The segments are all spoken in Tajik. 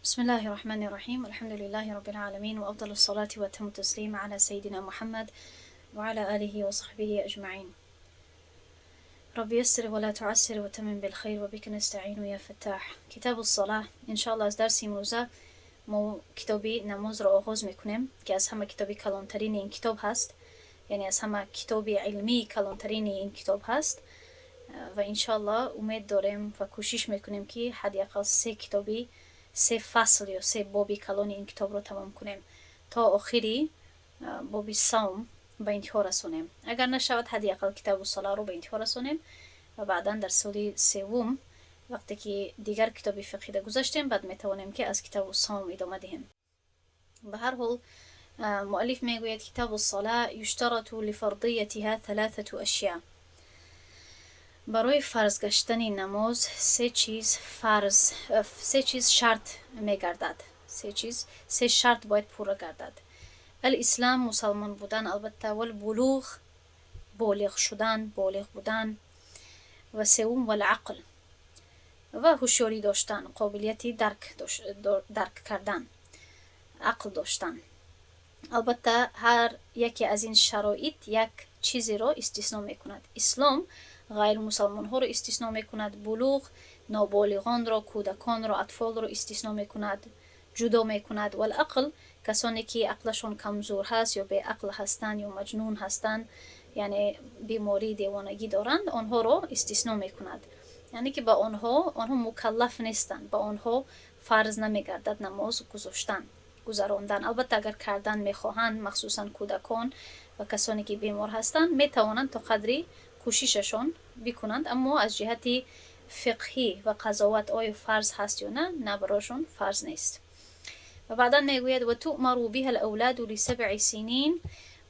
بسم الله الرحمن الرحيم، الحمد لله رب العالمين، وأفضل الصلاة وأتم التسليم على سيدنا محمد وعلى آله وصحبه أجمعين. رب يسر ولا تعسر وتمم بالخير وبك نستعين يا فتاح. کتاب الصلاة. انشاءالله از درس امروزه ما کتابی نماز را آغاز میکنیم که از همه کتابی کلانترین این کتاب هست، یعنی از همه کتاب علمی کلانترین این کتاب هست و انشاءالله امید داریم و کوشش میکنیم که حداقل سه کتابی، سه فصل یا سه بابی کلان این کتاب رو تمام کنیم، تا آخری بابی صوم به انتها رسونیم. اگر نشود، حداقل کتاب الصلاة رو به انتها رسونیم و بعدا در سال سوم، وقتی که دیگر کتاب فقهی را گذاشتیم، بعد میتوانیم که از کتاب الصوم ادامه دهیم. به هر حال، مؤلف میگوید: کتاب الصلاة، يشترط لفرضيتها ثلاثة أشياء. برای فرض گشتن نماز سه چیز فرض، سه چیز شرط میگردد، سه چیز، سه شرط باید پوره گردد. الإسلام، مسلمان بودن البته، والبلوغ، بالغ شدن، بالغ بودن، و سوم والعقل، و هوشیاری داشتن، قابلیت درک کردن، عقل داشتن. البته هر یکی از این شرایط یک چیزی را استثنا میکند. اسلام غیر مسلمان ها را استثنا میکند، بلوغ نابالغان را، کودکان را، اطفال را استثنا میکند، جدا میکند، والعقل کسانی که عقلشون کمزور هست یا بی عقل هستند یا مجنون هستند، یعنی بیماری دیوانگی دارند، آنها را استثنا میکند، یعنی که به آنها مکلف نیستند، به آنها فرض نمیگردد نماز گذاشتن، گذراندن. البته اگر کردن میخواهند، مخصوصا کودکان و کسانی که بیمار هستند، میتوانند تا قدری کوشششان بکنند، اما از جهت فقهی و قضاوت آیا فرض هست یا نه، نه، براشون فرض نیست. و بعدا میگوید: وتؤمر بها الأولاد لسبع سنين.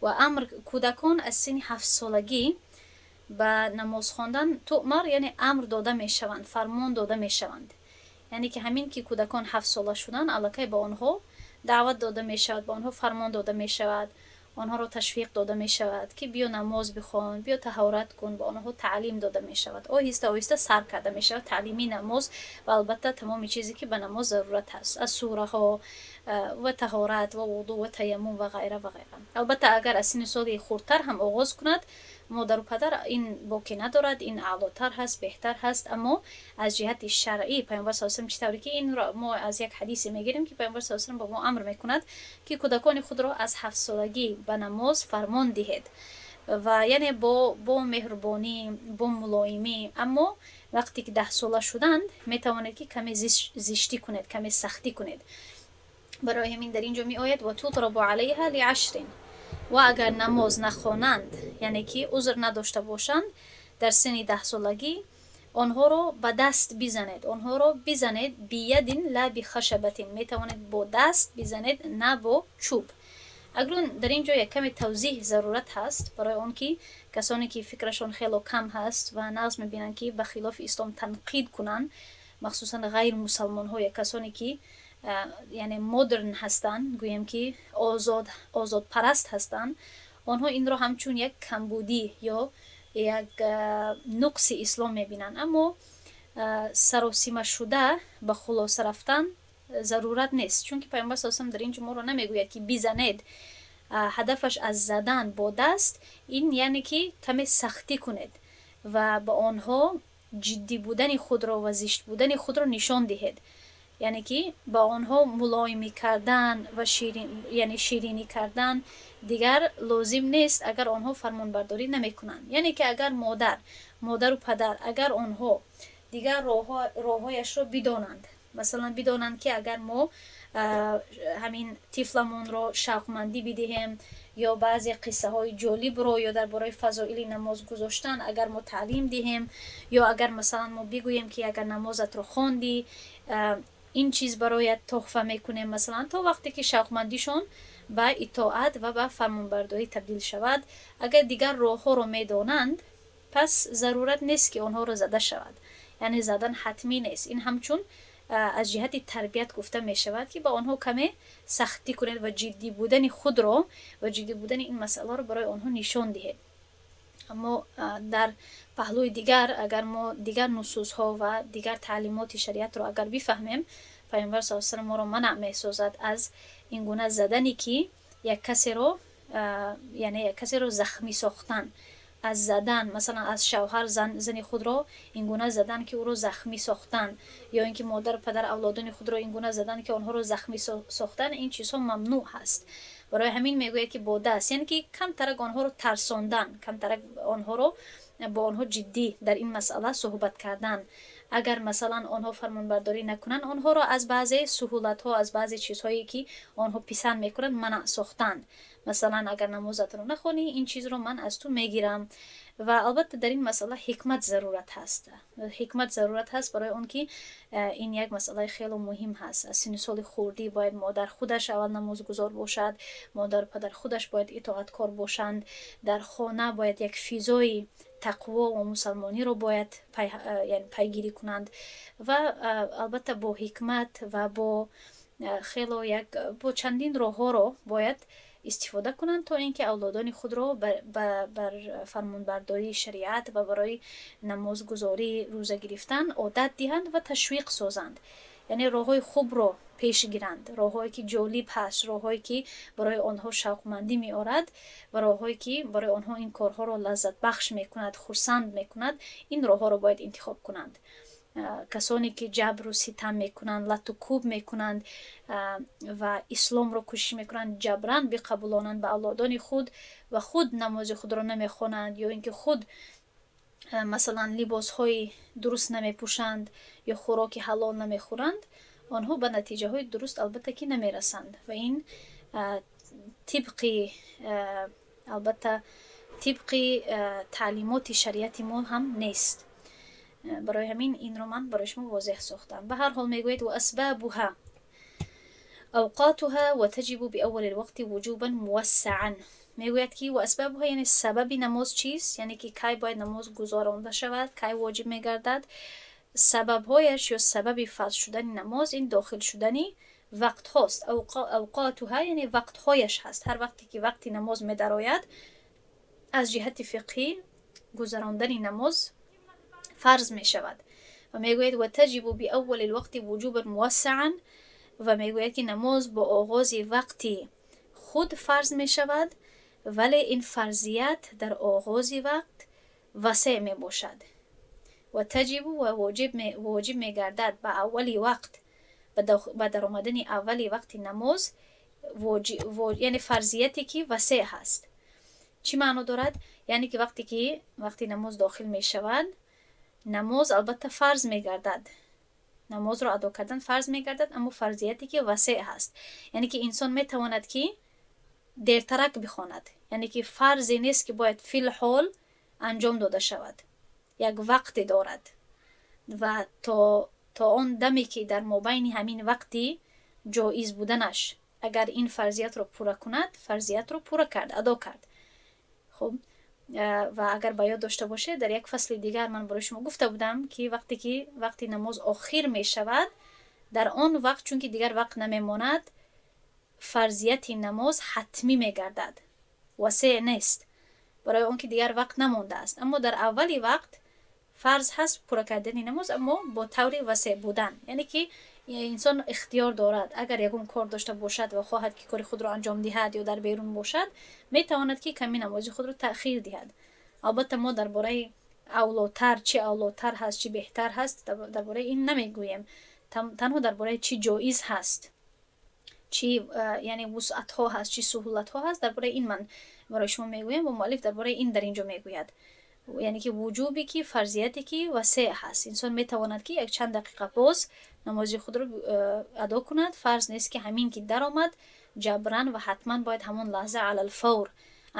و امر، کودکان از سن 7 سالگی به نماز خواندن تؤمر، یعنی امر داده میشوند، فرمان داده میشوند. یعنی که همین که کودکان 7 ساله شدن، الکی به آنها دعوت داده میشود، به آنها فرمان داده میشود، آنها را تشویق داده می شود که بیا نماز بخوان، بیا طهارت کن. به آنها تعلیم داده می شود، آهسته آهسته سر کرده می شود تعلیمی نماز و البته تمام چیزی که به نماز ضرورت هست، از سوره ها و طهارت و وضو و تیمم و غیره و غیره. البته اگر از سن سال خردتر هم آغاز کند مادر و پدر، این باکی ندارد، این اعلاتر هست، بهتر هست. اما از جهت شرعی، پیامبر صلی الله علیه و چطوری که این را ما از یک حدیث میگیریم که پیامبر صلی الله علیه و با ما امر میکند که کودکان خود را از 7 سالگی به نماز فرمان دهید و یعنی با مهربانی، با ملایمی. اما وقتی که 10 ساله شدند، میتوانید که کمی زشتی کنید، کمی سختی کنید. برای همین در اینجا می آید: وتضرب عليها لعشر. و اگر نماز نخوانند، یعنی که عذر نداشته باشند، در سن 10 سالگی آنها را به دست بزنید، آنها را بزنید. بيد لا بخشبة، می توانید با دست بزنید، نه با چوب. اکنون در اینجا یک کمی توضیح ضرورت هست، برای آنکه کسانی که فکرشون خیلی کم هست و نغز میبینن که به خلاف اسلام تنقید کنند، مخصوصا غیر مسلمان ها یا کسانی که یعنی مدرن هستند، گوییم که آزاد پرست هستند، آنها این را همچون یک کمبودی یا یک نقص اسلام میبینند. اما سراسیمه شده به خلاصه رفتن ضرورت نیست، چون که پیامبر صلی الله علیه و در اینجا ما رو نمیگوید که بزنید. هدفش از زدن با دست این، یعنی که کمی سختی کنید و به آنها جدی بودن خود را و زشت بودن خود را نشان دهید. یعنی که با آنها ملایمی کردن و شیرین، یعنی شیرینی کردن دیگر لازم نیست اگر آنها فرمانبرداری نمیکنند. یعنی که اگر مادر و پدر، اگر آنها دیگر راههایش را بدانند، مثلا بدانند که اگر ما همین طفلمون را شوقمندی بدهیم یا بعضی قصه های جالب رو یا درباره فضائل نماز گذاشتن اگر ما تعلیم دهیم، یا اگر مثلا ما بگوییم که اگر نمازت رو خواندی، این چیز برایت تحفه میکنیم، مثلا تا وقتی که شوقمندیشون به اطاعت و به فرمانبرداری تبدیل شود، اگر دیگر راه ها رو میدانند، پس ضرورت نیست که آنها رو زده شود. یعنی زدن حتمی نیست. این همچون از جهت تربیت گفته می شود که با آنها کمی سختی کنید و جدی بودن خود را و جدی بودن این مسئله را برای آنها نشان دهید. اما در پهلوی دیگر، اگر ما دیگر نصوص ها و دیگر تعلیمات شریعت را اگر بفهمیم Паёмбар с салам моро манъ месозад аз ин гуна задане, ки як касеро, яъне як касеро захмӣ сохтан, аз задан, масалан, аз шавҳар зани худро ин гуна задан, ки ӯро захмӣ сохтан, ё ин ки модар, падар авлодони худро ин гуна задан, ки онҳоро захмӣ сохтан, ин чизҳо мамнӯъ ҳаст. Барои ҳамин мегӯяд, ки бо даст, яъне ки камтарак онҳоро тарсондан, камтарак онҳоро, бо онҳо ҷиддӣ дар ин масъала суҳбат кардан. Агар, масалан, онҳо фармонбардорӣ накунанд, онҳоро аз баъзе суҳулатҳо, аз баъзе чизҳое, ки онҳо писанд мекунанд, манъ сохтан. Масалан, агар намозатро нахонӣ, ин чизро ман аз ту мегирам. Ва албатта, дар ин масъала ҳикмат зарурат ҳаст, ҳикмат зарурат ҳаст, барои он ки ин як масъалаи хело муҳим ҳаст. Аз синни соли хурдӣ бояд модар худаш аввал намозгузор бошад, модару падар худаш бояд итоаткор бошанд, дар хона бояд як физои тақво ва мусалмониро бояд пайгирӣ кунанд. Ва албатта, бо ҳикмат ва бо хело як, бо чандин роҳҳоро бояд истифода кунанд, то ин ки авлодони худро бар фармонбардории шариат ва барои намозгузорӣ, рӯза гирифтан одат диҳанд ва ташвиқ созанд, яъне роҳҳои хубро пеш гиранд, роҳҳое ки ҷолиб ҳаст, роҳҳое ки барои онҳо шавқмандӣ меорад ва роҳҳое ки барои онҳо ин корҳоро лаззатбахш мекунад, хурсанд мекунад, ин роҳҳоро бояд интихоб кунанд. Касоне ки ҷабру ситам мекунанд, лату кӯб мекунанд ва исломро кӯшиш мекунанд ҷабран биқабулонанд ба авлодони худ ва худ намози худро намехонанд, ё ин ки худ, масалан, либосҳои дуруст намепӯшанд ё хӯроки ҳалол намехӯранд, онҳо ба натиҷаҳои дуруст, албатта, ки намерасанд. Ва ин тибқи, албатта, тибқи таълимоти шариати мо ҳам нест. Барои ҳамин инро ман барои шумо возеҳ сохтам. Ба ҳар ҳол, мегӯяд: وأسبابها أوقاتها وتجب بأول الوقت وجوبا موسعا. Мегӯяд, ки وأسبابها, яъне сабаби намоз чист, яъне ки кай бояд намоз гузаронда шавад, кай воҷиб мегардад. Сабабҳояш ё сабаби фарз шудани намоз ин дохил шудани вақтҳост. أوقاتها, яъне вақтҳояш ҳаст. Ҳар вақте ки вақти намоз медарояд, аз ҷиҳати фиқҳӣ гузарондани намоз фарз мешавад. Ва мегӯяд: وتجب بأول الوقت وجوبا موسعا. Ва мегӯяд, ки намоз бо оғози вақти худ фарз мешавад, вале ин фарзият дар оғози вақт васеъ мебошад. وتجب, ва воҷиб мегардад ба аввали вақт, ба даромадани аввали вақти намоз, яъне фарзияте ки васеъ ҳаст. Чӣ маъно дорад? Яъне ки вақте ки вақти намоз дохил мешавад, намоз, албатта, фарз мегардад, намозро адо кардан фарз мегардад, аммо фарзияте ки васеъ ҳаст, яъне ки инсон метавонад, ки дертарак бихонад, яъне ки фарзе нест, ки бояд филҳол анҷом дода шавад. Як вақте дорад ва то он даме ки дар мобайни ҳамин вақти ҷоиз буданаш агар ин фарзиятро пурра кунад, фарзиятро пурра кард, адо кард. Хуб, ва агар ба ёд дошта бошед, дар як фасли дигар ман барои шумо гуфта будам, ки вақте ки вақти намоз охир мешавад, дар он вақт, чунки дигар вақт намемонад, фарзияти намоз ҳатмӣ мегардад, васеъ нест, барои он ки дигар вақт намондааст. Аммо дар аввали вақт фарз ҳаст пурра кардани намоз, аммо бо таври васеъ будан, яъне ки инсон ихтиёр дорад. Агар ягон кор дошта бошад ва хоҳад, ки кори худро анҷом диҳад ё дар берун бошад, метавонад, ки ками намози худро таъхир диҳад. Албатта, мо дар бораи авлотар, чӣ авлотар ҳаст, чӣ беҳтар ҳаст, дар бораи ин намегӯем, танҳо дар бораи чӣ ҷоиз ҳаст, чӣ, яъне вусъатҳо ҳаст, чӣ суҳулатҳо ҳаст, дар бораи ин ман барои шумо мегӯям. Ва муаллиф дар бораи ин дар ин ҷо мегӯяд, яъне ки вуҷубе ки, фарзияте ки васеъ ҳаст, инсон метавонад, ки як чанд дақиқа боз намози худро адо кунад. Фарз нест, ки ҳамин ки даромад, ҷабран ва ҳатман бояд ҳамон лаҳза على الفور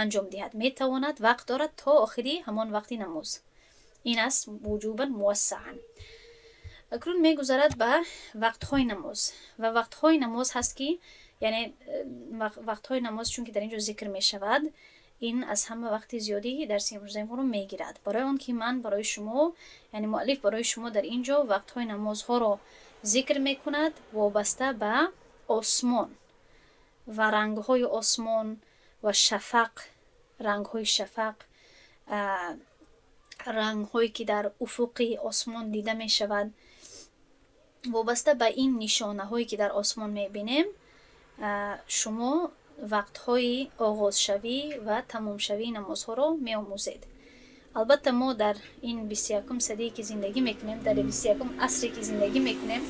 анҷом диҳад. Метавонад, вақт дорад то охири ҳамон вақти намоз. Ин аст وجوبا موسعا. Акнун мегузарад ба вақтҳои намоз. Ва вақтҳои намоз ҳаст, ки яъне вақтҳои намоз, чунки дар ин ҷо зикр мешавад, ин аз ҳама вақти зиёдӣ дарси имрӯзаи моро мегирад, барои он ки ман барои шумо, яъне муаллиф барои шумо дар ин ҷо вақтҳои намозҳоро зикр мекунад вобаста ба осмон ва рангҳои осмон ва шафақ, рангҳои шафақ, рангҳое ки дар уфуқи осмон дида мешавад. Вобаста ба ин нишонаҳое, ки дар осмон мебинем, шумо вақтҳои оғозшавӣ ва тамомшавии намозҳоро меомӯзед. Албатта, мо дар ин 21-ум садае, ки зиндагӣ мекунем, дар 21-ум асре, ки зиндагӣ мекунем,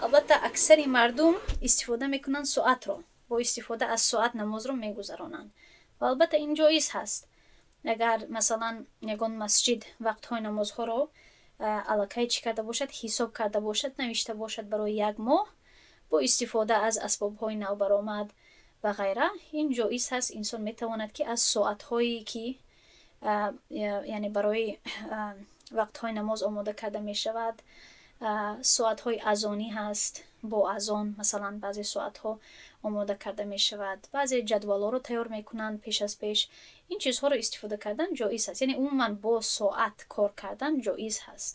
албатта, аксари мардум истифода мекунанд соатро, бо истифода аз соат намозро мегузаронанд ва албатта ин ҷоиз ҳаст. Агар, масалан, ягон масҷид вақтҳои намозҳоро аллакай чӣ карда бошад, ҳисоб карда бошад, навишта бошад барои як моҳ бо истифода аз асбобҳои навбаромад ва ғайра, ин ҷоиз ҳаст. Инсон метавонад, ки аз соатҳое, ки яъне барои вақтҳои намоз омода карда мешавад, соатҳои азонӣ ҳаст, бо азон, масалан, баъзе соатҳо омода карда мешавад, баъзе ҷадвалҳоро тайёр мекунанд пеш аз пеш, ин чизҳоро истифода кардан ҷоиз ҳаст. Яъне умуман бо соат кор кардан ҷоиз ҳаст.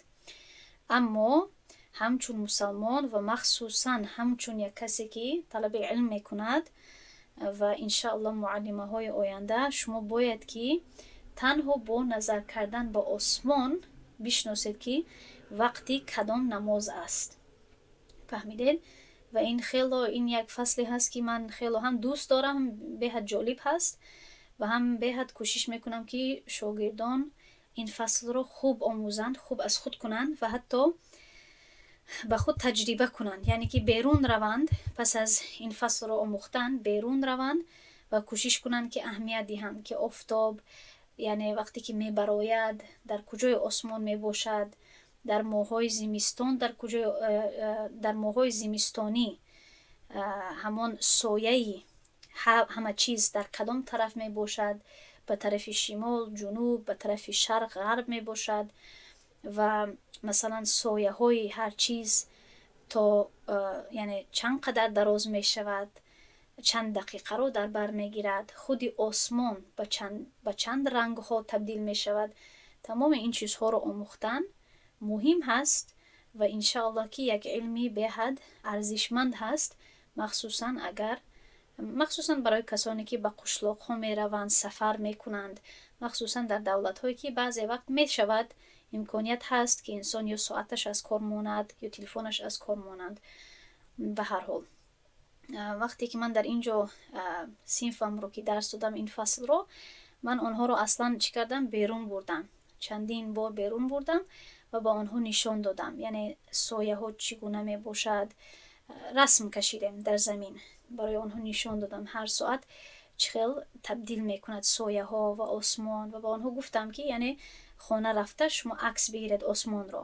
Аммо ҳамчун мусалмон ва махсусан ҳамчун як касе, ки талаби илм мекунад ва иншааллоҳ муаллимаҳои оянда, шумо бояд, ки танҳо бо назар кардан ба осмон бишносед, ки вақти кадом намоз аст. Фаҳмидед? Ва ин хело, ин як фасле ҳаст, ки ман хело ҳам дӯст дорам, беҳад ҷолиб ҳаст ва ҳам беҳад кӯшиш мекунам, ки шогирдон ин фаслро хуб омӯзанд, хуб аз худ кунанд ва ҳатто ба худ таҷриба кунанд, яъне ки берун раванд, пас аз ин фаслро омӯхтан берун раванд ва кӯшиш кунанд, ки аҳамият диҳанд, ки офтоб, яъне вақте ки мебарояд, дар куҷои осмон мебошад, дар моҳҳои зимистон дар куҷои, дар моҳҳои зимистонӣ ҳамон сояи ҳама чиз дар кадом тараф мебошад, ба тарафи шимол, ҷунуб, ба тарафи шарқ, ғарб мебошад ва масалан сояҳои ҳар чиз то яъне чанд қадар дароз мешавад, чанд дақиқаро дар бар мегирад, худи осмон ба чанд рангҳо табдил мешавад. Тамоми ин чизҳоро омӯхтан муҳим ҳаст ва иншааллоҳ, ки як илми беҳад арзишманд ҳаст, махсусан агар, махсусан барои касоне, ки ба қишлоқҳо мераванд, сафар мекунанд, махсусан дар давлатҳое, ки баъзе вақт мешавад, имконият ҳаст, ки инсон ё соаташ аз кор монад, ё телефонаш аз кор монанд. Ба ҳар ҳол, вақте ки ман дар ин ҷо синфамро ки дарс додам ин фаслро, ман онҳоро аслан чӣ кардам? Берун бурдам, чандин бор берун бурдам ва ба онҳо нишон додам, яъне сояҳо чӣ гуна мебошад. Расм кашидем дар замин, барои онҳо нишон додам, ҳар соат чӣ хел табдил мекунад сояҳо ва осмон, ва ба онҳо гуфтам, ки яъне хона рафта шумо акс бигиред осмонро.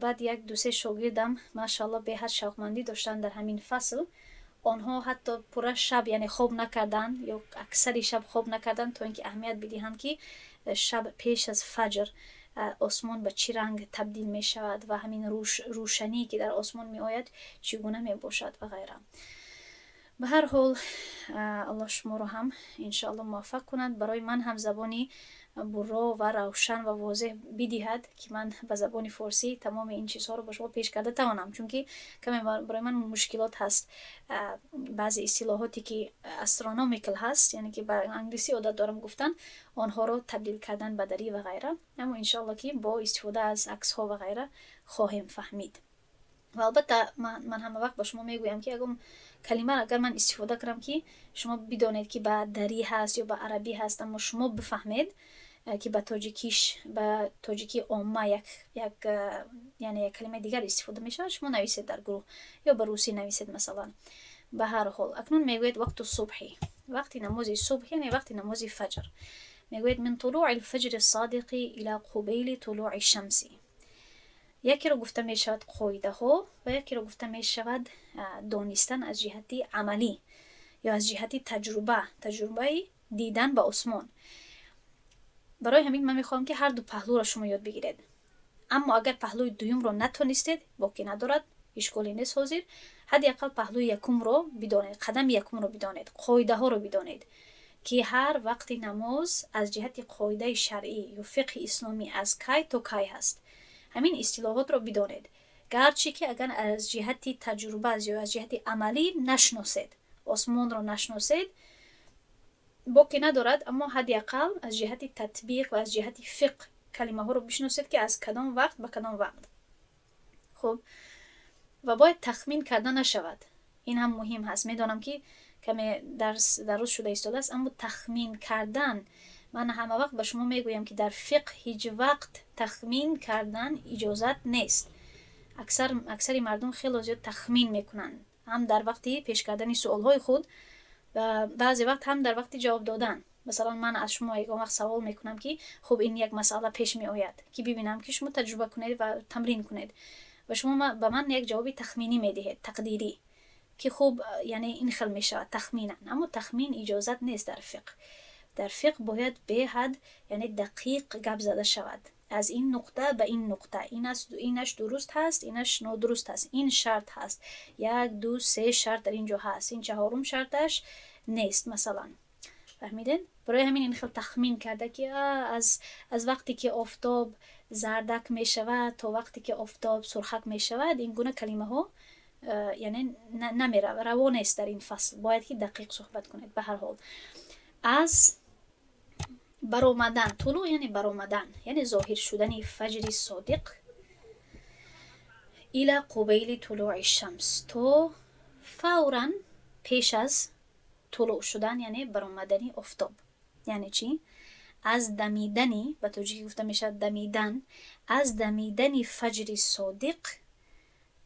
Баъд як дусе шогирдам, машаалло, беҳад шавқмандӣ доштанд дар ҳамин фасл. Онҳо ҳатто пурра шаб, яъне, хоб накарданд ё аксари шаб хоб накарданд, то ин ки аҳамият бидиҳанд, ки шаб пеш аз фаҷр осмон ба чӣ ранг табдил мешавад ва ҳамин рӯшанӣ, ки дар осмон меояд, чӣ гуна мебошад ва ғайра. Ба ҳар ҳол, Аллоҳ шуморо ҳам иншоалло муваффақ кунад, барои ман ҳам забони бурро ва равшан ва возеҳ бидиҳад, ки ман ба забони форсӣ тамоми ин чизҳоро ба шумо пеш карда тавонам, чунки каме барои ман мушкилот ҳаст. Баъзе истилоҳоте, ки astronomical ҳаст, яъне ки ба англисӣ одат дорам гуфтан, онҳоро табдил кардан ба дарӣ ва ғайра. Аммо иншоалло, ки бо истифода аз аксҳо ва ғайра хоҳем фаҳмид. Ва албатта ман ҳама вақт ба шумо мегӯям, ки ягон калимаро агар ман истифода кунам, ки шумо бидонед, ки ба дарӣ ҳаст ё ба арабӣ ҳаст, аммо шумо бифаҳмед, ки ба тоҷикиш, ба тоҷикии омма як яъне як калимаи дигар истифода мешавад, шумо нависед дар гурӯҳ ё ба русӣ нависед, масалан. Ба ҳар ҳол, акнун мегӯяд: وقت الصبح, вақти намози субҳ, яъне вақти намози фаҷр. Мегӯяд: من طلوع الفجر الصادق إلى قبيل طلوع الشمس. Якеро гуфта мешавад қоидаҳо ва якеро гуфта мешавад донистан аз ҷиҳати амалӣ ё аз ҷиҳати таҷруба, таҷрубаи дидан ба осмон. Барои ҳамин ман мехоҳам, ки ҳарду паҳлӯро шумо ёд бигиред. Аммо агар паҳлӯи дуюмро натонистед, боке надорад, ишколе нест. Ҳозир ҳадди ақал паҳлӯи якумро бидонед, қадами якумро бидонед, қоидаҳоро бидонед, ки ҳар вақти намоз аз ҷиҳати қоидаи шаръӣ ё фиқҳи исломӣ аз кай то кай ҳаст. Ҳамин истилоҳотро бидонед. Гарчи ки агар аз ҷиҳати таҷруба ё аз ҷиҳати амалӣ нашиносед, осмонро нашиносед, боке надорад, аммо ҳадди ақал аз ҷиҳати татбиқ ва аз ҷиҳати фиқҳ калимаҳоро бишиносед, ки аз кадом вақт ба кадом вақт. Хуб. Ва бояд тахмин карда нашавад. Ин ҳам муҳим ҳаст. Медонам, ки каме дарс дароз шуда истодааст, аммо тахмин кардан, ман ҳама вақт ба шумо мегӯям, ки дар фиқҳ ҳеҷ вақт тахмин кардан иҷозат нест. Аксари мардум хело зиёд тахмин мекунанд, ҳам дар вақти пеш кардани суолҳои худ ва баъзе вақт ҳам дар вақти ҷавоб додан. Масалан, ман аз шумо ягон вақт савол мекунам, ки хуб, ин як масъала пеш меояд, ки бибинам, ки шумо таҷриба кунед ва тамрин кунед, ва шумо ба ман як ҷавоби тахминӣ медиҳед, тақдирӣ, ки хуб, яъне ин хел мешавад тахминан. Аммо тахмин иҷозат нест дар фиқҳ. Дар фиқҳ бояд беҳад, яъне дақиқ гап зада шавад: аз ин нуқта ба ин нуқта инаш дуруст ҳаст, инаш нодуруст ҳаст, ин шарт ҳаст, як, ду, се шарт дар ин ҷо ҳаст, ин чаҳорум шарташ нест, масалан. Фаҳмидед? Барои ҳамин ин хел тахмин карда, ки аз вақте ки офтоб зардак мешавад то вақте ки офтоб сурхак мешавад, ин гуна калимаҳо, яъне намерава, раво нест дар ин фасл. Бояд ки дақиқ суҳбат кунед. Ба ҳар ҳол, аз баромадан, тулӯъ яъне баромадан, яъне зоҳир шудани фаҷри содиқ, إلى قبيل طلوع الشمس, то фавран пеш аз тулӯъ шудан, яъне баромадани офтоб. Яъне чӣ? Аз дамидани, ба тоҷикӣ гуфта мешавад дамидан, аз дамидани фаҷри содиқ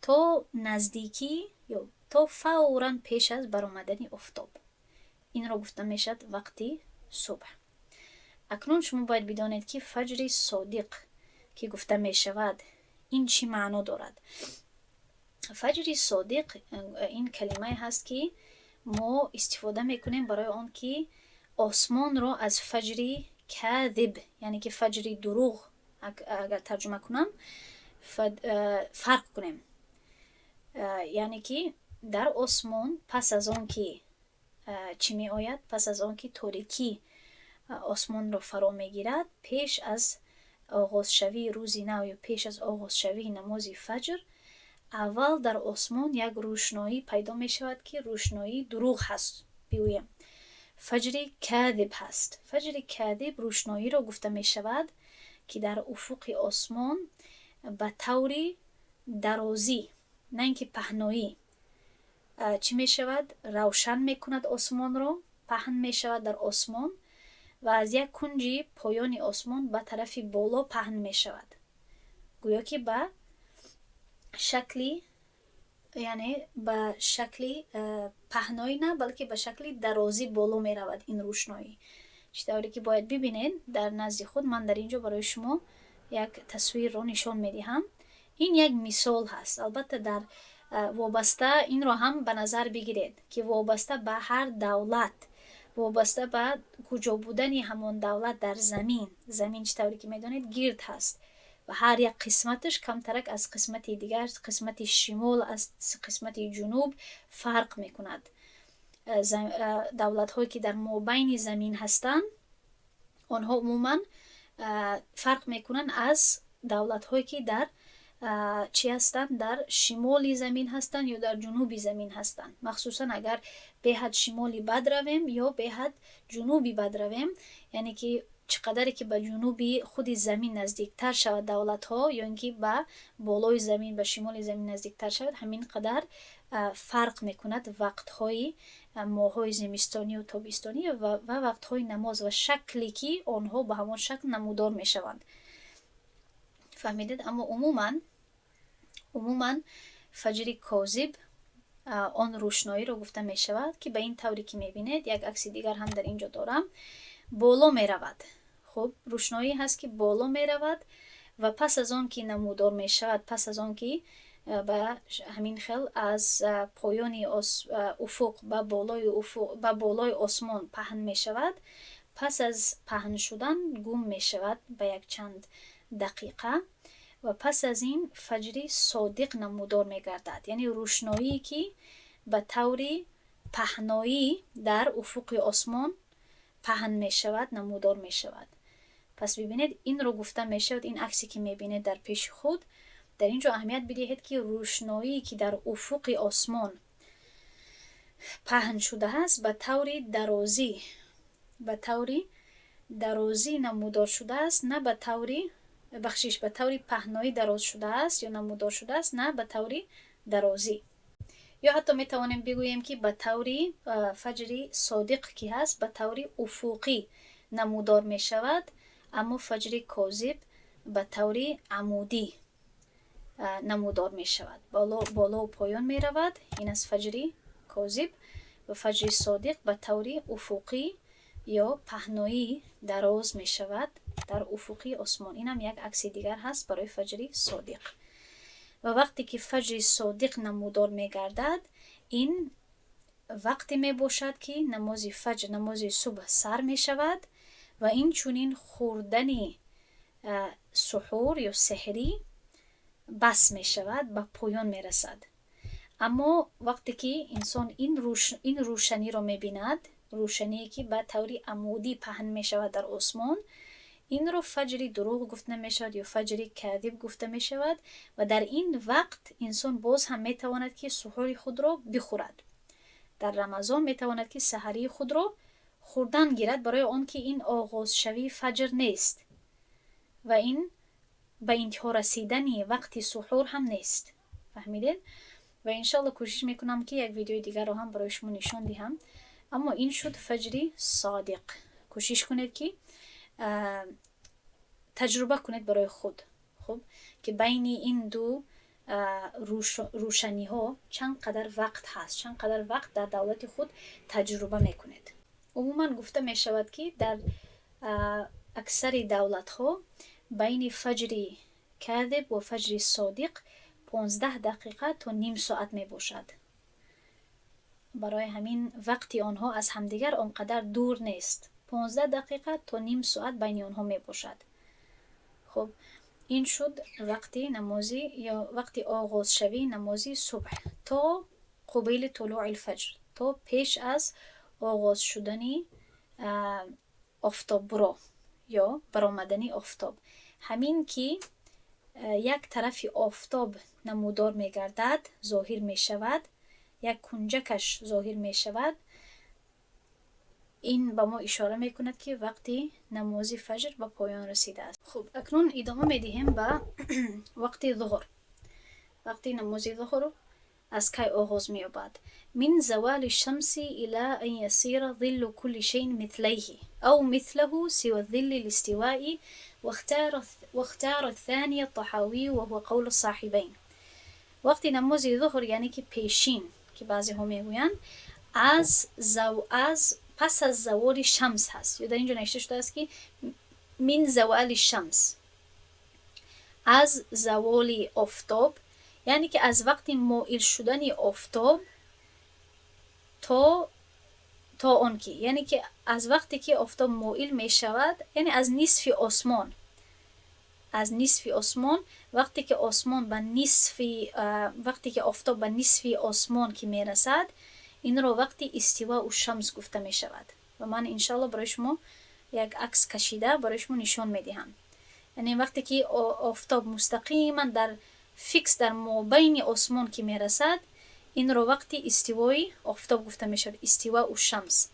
то наздикӣ ё то фавран пеш аз баромадани офтоб, инро гуфта мешавад вақти субҳ. Акнун шумо бояд бидонед, ки фаҷри содиқ ки гуфта мешавад, ин чӣ маъно дорад. Фаҷри содиқ ин калимае ҳаст, ки мо истифода мекунем барои он ки осмонро аз фаҷри кадиб, яъне ки фаҷри дурӯғ агар тарҷума кунам, фарқ кунем. Яъне ки дар осмон пас аз он ки чӣ меояд, пас аз он ки торикӣ осмонро фаро мегирад, пеш аз оғозшавии рӯзи нав ё пеш аз оғозшавии намози фаҷр, аввал дар осмон як рӯшноӣ пайдо мешавад, ки рӯшноии дурӯғ ҳаст, бигӯем, фаҷри кадиб ҳаст. Фаҷри кадиб рӯшноиро гуфта мешавад, ки дар уфуқи осмон ба таври дарозӣ, на ин ки паҳноӣ, чӣ мешавад, равшан мекунад осмонро, паҳн мешавад дар осмон ва аз як кунҷи поёни осмон ба тарафи боло паҳн мешавад, гӯё ки ба шакли, яъне ба шакли паҳноӣ на, балки ба шакли дарозӣ боло меравад ин рӯшноӣ. Чӣ тавре ки бояд бибинед дар назди худ, ман дар ин ҷо барои шумо як тасвирро нишон медиҳам. Ин як мисол ҳаст. Албатта, дар вобаста, инро ҳам ба назар бигиред, ки вобаста ба ҳар давлат, вобаста ба куҷо будани ҳамон давлат дар замин. Замин, чӣ тавре ки медонед, гирд ҳаст ва ҳар як қисматаш камтарак аз қисмати дигар, қисмати шимол аз қисмати ҷунуб фарқ мекунад. Давлатҳое ки дар мобайни замин ҳастанд, онҳо умуман фарқ мекунанд аз давлатҳое ки дар чӣ ҳастанд, дар шимоли замин ҳастанд ё дар ҷунуби замин ҳастанд. Махсусан агар беҳад шимоли бад равем ё беҳад ҷунуби бад равем, яъне ки чӣ қадаре ки ба ҷунуби худи замин наздиктар шавад давлатҳо ё ин ки ба болои замин, ба шимоли замин наздиктар шавад, ҳамин қадар фарқ мекунад вақтҳои моҳҳои зимистонию тобистонӣ ва вақтҳои намоз ва шакле ки онҳо ба ҳамон шакл намудор мешаванд. Фаҳмидед? Аммо умуман фаҷри козиб он рӯшноиро гуфта мешавад, ки ба ин тавре ки мебинед, як акси дигар ҳам дар ин ҷо дорам, боло меравад. Хуб, рӯшноӣ ҳаст, ки боло меравад ва пас аз он ки намудор мешавад, пас аз он ки ба ҳамин хел аз поёни уфуқ ба болои осмон паҳн мешавад, пас аз паҳн шудан гум мешавад ба якчанд дақиқа ва пас аз ин фаҷри содиқ намудор мегардад, яъне рӯшноие ки ба таври паҳноӣ дар уфуқи осмон паҳн мешавад, намудор мешавад. Пас бибинед, инро гуфта мешавад, ин аксе ки мебинед дар пеши худ, дар ин ҷо аҳамият бидиҳед, ки рӯшноие ки дар уфуқи осмон паҳн шудааст, ба таври дарозӣ намудор шудааст, на ба таври, бахшиш, ба таври паҳноӣ дароз шудааст ё намудор шудааст, на ба таври дарозӣ. Ё ҳатто метавонем бигӯем, ки ба таври фаҷри содиқ ки ҳаст, ба таври уфуқӣ намудор мешавад, аммо фаҷри козиб ба таври амудӣ намудор мешавад, болову поён меравад. Ин аст фаҷри козиб, ва фаҷри содиқ ба таври уфуқӣ ё паҳноӣ дароз мешавад дар уфуқи осмон. Инам як акси дигар ҳаст барои фаҷри содиқ. Ва вақте ки фаҷри содиқ намудор мегардад, ин вақте мебошад, ки намози фаҷр, намози субҳ сар мешавад ва инчунин хӯрдани суҳур ё сеҳрӣ бас мешавад, ба поён мерасад. Аммо вақте ки инсон ин рӯшаниро мебинад, рӯшание ки ба таври амудӣ паҳн мешавад дар осмон, инро фаҷри дурӯғ гуфта мешавад ё фаҷри кадиб гуфта мешавад. Ва дар ин вақт инсон боз ҳам метавонад, ки суҳури худро бихӯрад. Дар Рамазон метавонад, ки саҳарии худро хӯрдан гирад, барои он ки ин оғозшавии фаҷр нест ва ин ба интиҳо расидани вақти суҳур ҳам нест. Фаҳмидед? Ва иншоалло кӯшиш мекунам, ки як видеои дигарро ҳам барои шумо нишон диҳам. Аммо ин шуд фаҷри содиқ. Кӯшиш кунед, ки таҷруба кунед барои худ, хуб, ки байни ин ду рӯшаниҳо чанд қадар вақт ҳаст, чанд қадар вақт дар давлати худ таҷруба мекунед. Умуман гуфта мешавад, ки дар аксари давлатҳо байни фаҷри кадиб ва фаҷри содиқ 15 дақиқа то ним соат мебошад. Барои ҳамин вақти онҳо аз ҳамдигар он қадар дур нест, 15 дақиқа то ним соат байни онҳо мебошад. Хуб, ин шуд вақти намозӣ ё вақти оғозшавии намози субҳ то қубайли тулӯи лфаҷр, то пеш аз оғоз шудани офтоббуро ё баромадани офтоб. Ҳамин ки як тарафи офтоб намудор мегардад, зоҳир мешавад, як кунҷакаш зоҳир мешавад, ин ба мо ишора мекунад, ки вақти намози фаҷр ба поён расидааст. Хуб, акнун идома медиҳем ба вақти зуҳр. Вақти намози зуҳр аз кай оғоз меёбад? من زوال الشمس إلى أن يصير ظل كل شيء مثليه أو مثله سوى ظل الاستواء، واختار الثاني الطحاوي وهو قول الصاحبين. وقتی намози зуҳр, яъне ки пешин, ки баъзеҳо мегӯянд, аз пас аз заволи шамс ҳаст, ё дар ин ҷо навишта шудааст, ки من زوال الشمس, аз заволи офтоб, яъне ки аз вақти моил шудани офтоб то он ки, яъне ки аз вақте ки офтоб моил мешавад, яъне аз нисфи осмон, аз нисфи осмон, вақте ки осмон ба нисфи, вақте ки офтоб ба нисфи осмон ки мерасад, инро вақти استواء الشمس гуфта мешавад. Ва ман иншоалло барои шумо як акс кашида барои шумо нишон медиҳам. Яъне вақте ки офтоб мустақиман дар фикс дар мобайни осмон ки мерасад, инро вақти истивои офтоб гуфта мешавад, استواء الشمس.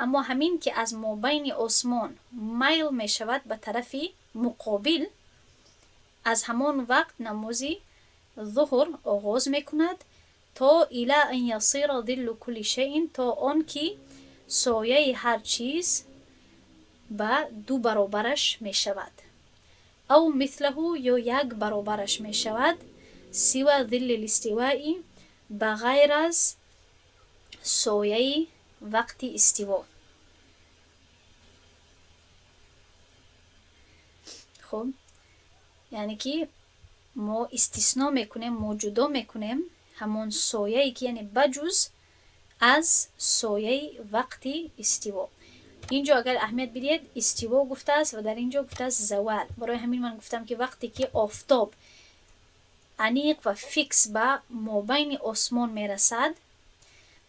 Аммо ҳамин ки аз мобайни осмон майл мешавад ба тарафи муқобил, аз ҳамон вақт намози зуҳр оғоз мекунад то إلى أن يصير ظل كل شيء, то он ки сояи ҳар чиз ба ду баробараш мешавад, أو مثله, ё як баробараш мешавад, سوى ظل الاستواء, ба ғайр аз сояи вақти истиво. Хуб, яъне ки мо истисно мекунем, мо ҷудо мекунем ҳамон сояе ки, яъне ба ҷуз аз сояи вақти истиво. Ин ҷо агар аҳамият бидиҳед, истиво гуфтааст ва дар ин ҷо гуфтааст завал. Барои ҳамин ман гуфтам, ки вақте ки офтоб аниқ ва фикс ба мобайни осмон мерасад,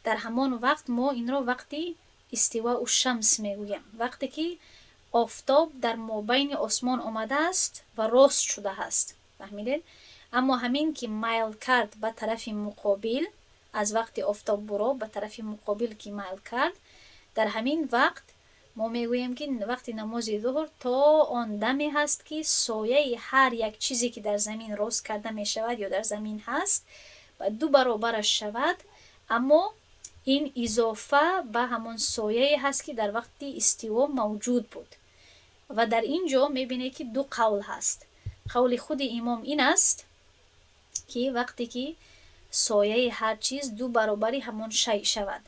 дар ҳамон вақт мо инро вақти استواء الشمس мегӯем, вақте ки офтоб дар мобайни осмон омадааст ва рост шудааст. Фаҳмидед? Аммо ҳамин ки майл кард ба тарафи муқобил, аз вақти офтоб буро ба тарафи муқобил ки майл кард, дар ҳамин вақт мо мегӯем, ки вақти намози зуҳр то он даме ҳаст, ки сояи ҳар як чизе ки дар замин рост карда мешавад ё дар замин ҳаст, Ду баробараш шавад, аммо ин изофа ба ҳамон сояе ҳаст, ки дар вақти истиво мавҷуд буд. Ва дар ин ҷо мебинед, ки ду қавл ҳаст. Қавли худи имом ин аст, ки вақте ки сояи ҳар чиз ду баробари ҳамон шайъ шавад,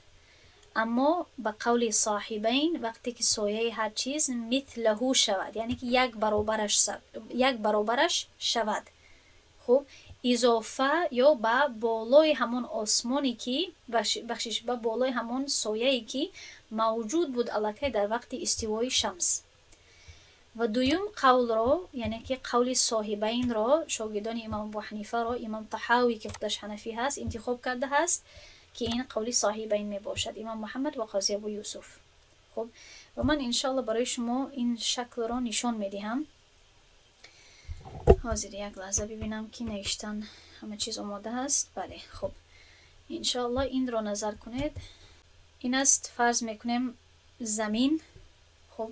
аммо ба қавли Соҳибайн, вақте ки сояи ҳар чиз мислаҳу шавад, яъне ки як баробараш шавад. Хуб, изофа ё ба болои ҳамон осмоне ки, бахшиш, ба болои ҳамон сояе, ки мавҷуд буд аллакай дар вақти истивои шамс. Ва дуюм қавлро, яъне ки қавли Соҳибайнро, шогирдони имом Абу Ҳанифаро, имом Таҳавӣ, ки худаш ҳанафӣ ҳаст, интихоб кардааст, ки ин қавли Соҳибайн мебошад, имом Муҳаммад ва қози Абу Юсуф. Хуб, ва ман иншоалло барои шумо ин шаклро нишон медиҳам. Ҳозир, як лаҳза, бибинам, ки навиштан ҳама чиз омода аст. Бале, хуб, иншоалло инро назар кунед. Ин аст, фарз мекунем, замин. Хуб,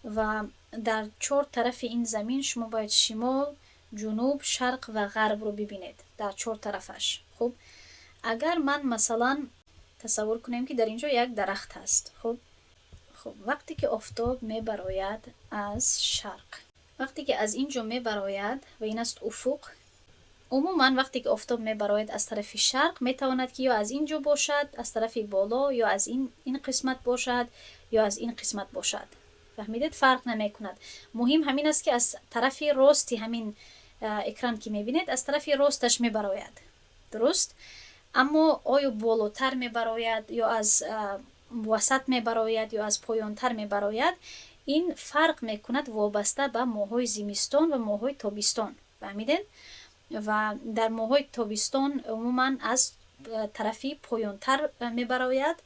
ва дар чор тарафи ин замин шумо бояд шимол, ҷунуб, шарқ ва ғарбро бибинед, дар чор тарафаш. Хуб, агар ман масалан тасаввур кунем, ки дар ин ҷо як дарахт ҳаст. Хуб, вақте ки офтоб мебарояд аз шарқ, вақте ки аз ин ҷо мебарояд, ва ин аст уфуқ. Умуман, вақте ки офтоб мебарояд аз тарафи шарқ, метавонад, ки ё аз ин ҷо бошад, аз тарафи боло, ё аз ин қисмат бошад, ё аз ин қисмат бошад. Фаҳмидед? Фарқ намекунад. Муҳим ҳамин аст, ки аз тарафи рости ҳамин экран, ки мебинед, аз тарафи росташ мебарояд, дуруст? Аммо оё болотар мебарояд, ё аз васат мебарояд, ё аз поёнтар мебарояд, ин фарқ мекунад вобаста ба моҳҳои зимистон ва моҳҳои тобистон. Фаҳмидед? Ва дар моҳҳои тобистон умуман аз тарафи поёнтар мебарояд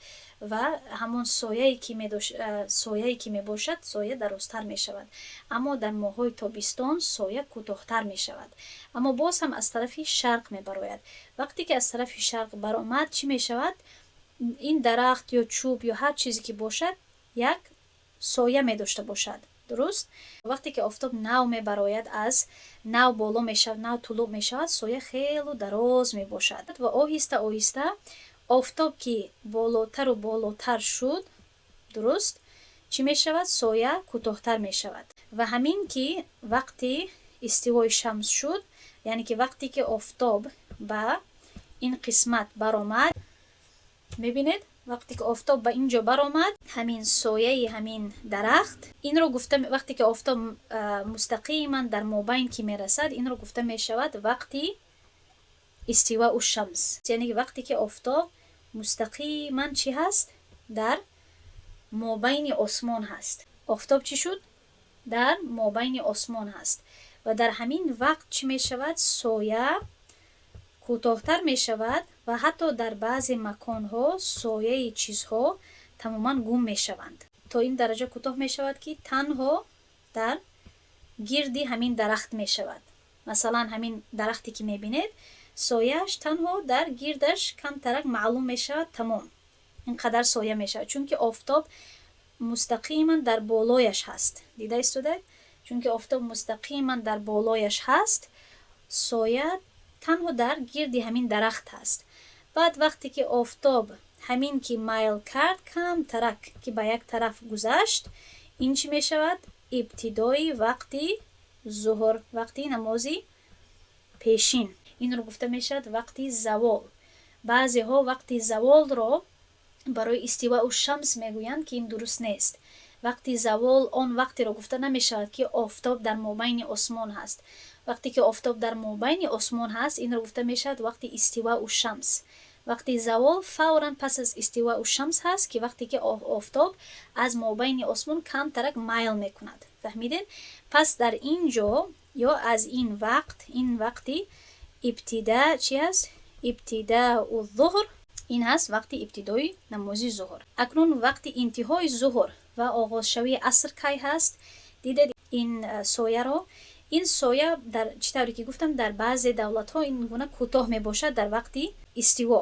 ва ҳамон сояе ки мебошад, соя дарозтар мешавад. Аммо дар моҳҳои тобистон соя кӯтоҳтар мешавад, аммо боз ҳам аз тарафи шарқ мебарояд. Вақте ки аз тарафи шарқ баромад, чӣ мешавад? Ин дарахт ё чӯб ё ҳар чизе ки бошад, як соя медошта бошад, дуруст? Вақте ки офтоб нав мебарояд, аз нав боло мешавад, нав тулӯъ мешавад, соя хелу дароз мебошад. Ва оҳиста оҳиста офтоб ки болотару болотар шуд, дуруст, чӣ мешавад? Соя кӯтоҳтар мешавад. Ва ҳамин ки вақти истивои шамс шуд, яъне ки вақте ки офтоб ба ин қисмат баромад, мебинед, вақте ки офтоб ба ин ҷо баромад, ҳамин сояи ҳамин дарахт, инро гуфта, вақте ки офтоб мустақиман дар мобайн ки мерасад, инро гуфта мешавад вақти истивоу шамс, яъне ки вақте ки офтоб мустақиман чӣ ҳаст? Дар мобайни осмон ҳаст. Офтоб чӣ шуд? Дар мобайни осмон ҳаст. Ва дар ҳамин вақт чӣ мешавад? Соя кӯтоҳтар мешавад ва ҳатто дар баъзе маконҳо сояи чизҳо тамоман гум мешаванд. То ин дараҷа кӯтоҳ мешавад, ки танҳо дар гирди ҳамин дарахт мешавад. Масалан, ҳамин дарахте ки мебинед, сояаш танҳо дар гирдаш камтарак маълум мешавад, тамом, ин қадар соя мешавад, чунки офтоб мустақиман дар болояш ҳаст. Дида истодаед? Чунки офтоб мустақиман дар болояш ҳаст, соя танҳо дар гирди ҳамин дарахт ҳаст. Баъд вақте ки офтоб ҳамин ки майл кард, камтарак ки ба як тараф гузашт, ин чӣ мешавад? Ибтидои вақти зуҳр, вақти намози пешин. Инро гуфта мешавад вақти завол. Баъзеҳо вақти заволро барои истивоу шамс мегӯянд, ки ин дуруст нест. Вақти завол он вақтеро гуфта намешавад, ки офтоб дар мобайни осмон ҳаст. Вақте ки офтоб дар мобайни осмон ҳаст, инро гуфта мешавад вақти истивоу шамс. Вақти завол фавран пас аз истивоу шамс ҳаст, ки вақте ки офтоб аз мобайни осмон камтарак майл мекунад. Фаҳмидед? Пас дар ин ҷо ё аз ин вақт, ин вақти ибтида чи аст? Ибтидаъу зуҳр, ин ҳаст вақти ибтидои намози зуҳр. Акнун вақти интиҳои зуҳр ва оғозшавии аср кай ҳаст? Дидед ин сояро? Ин соя, дар чӣ тавре ки гуфтам, дар баъзе давлатҳо ин гуна кӯтоҳ мебошад дар вақти истиво,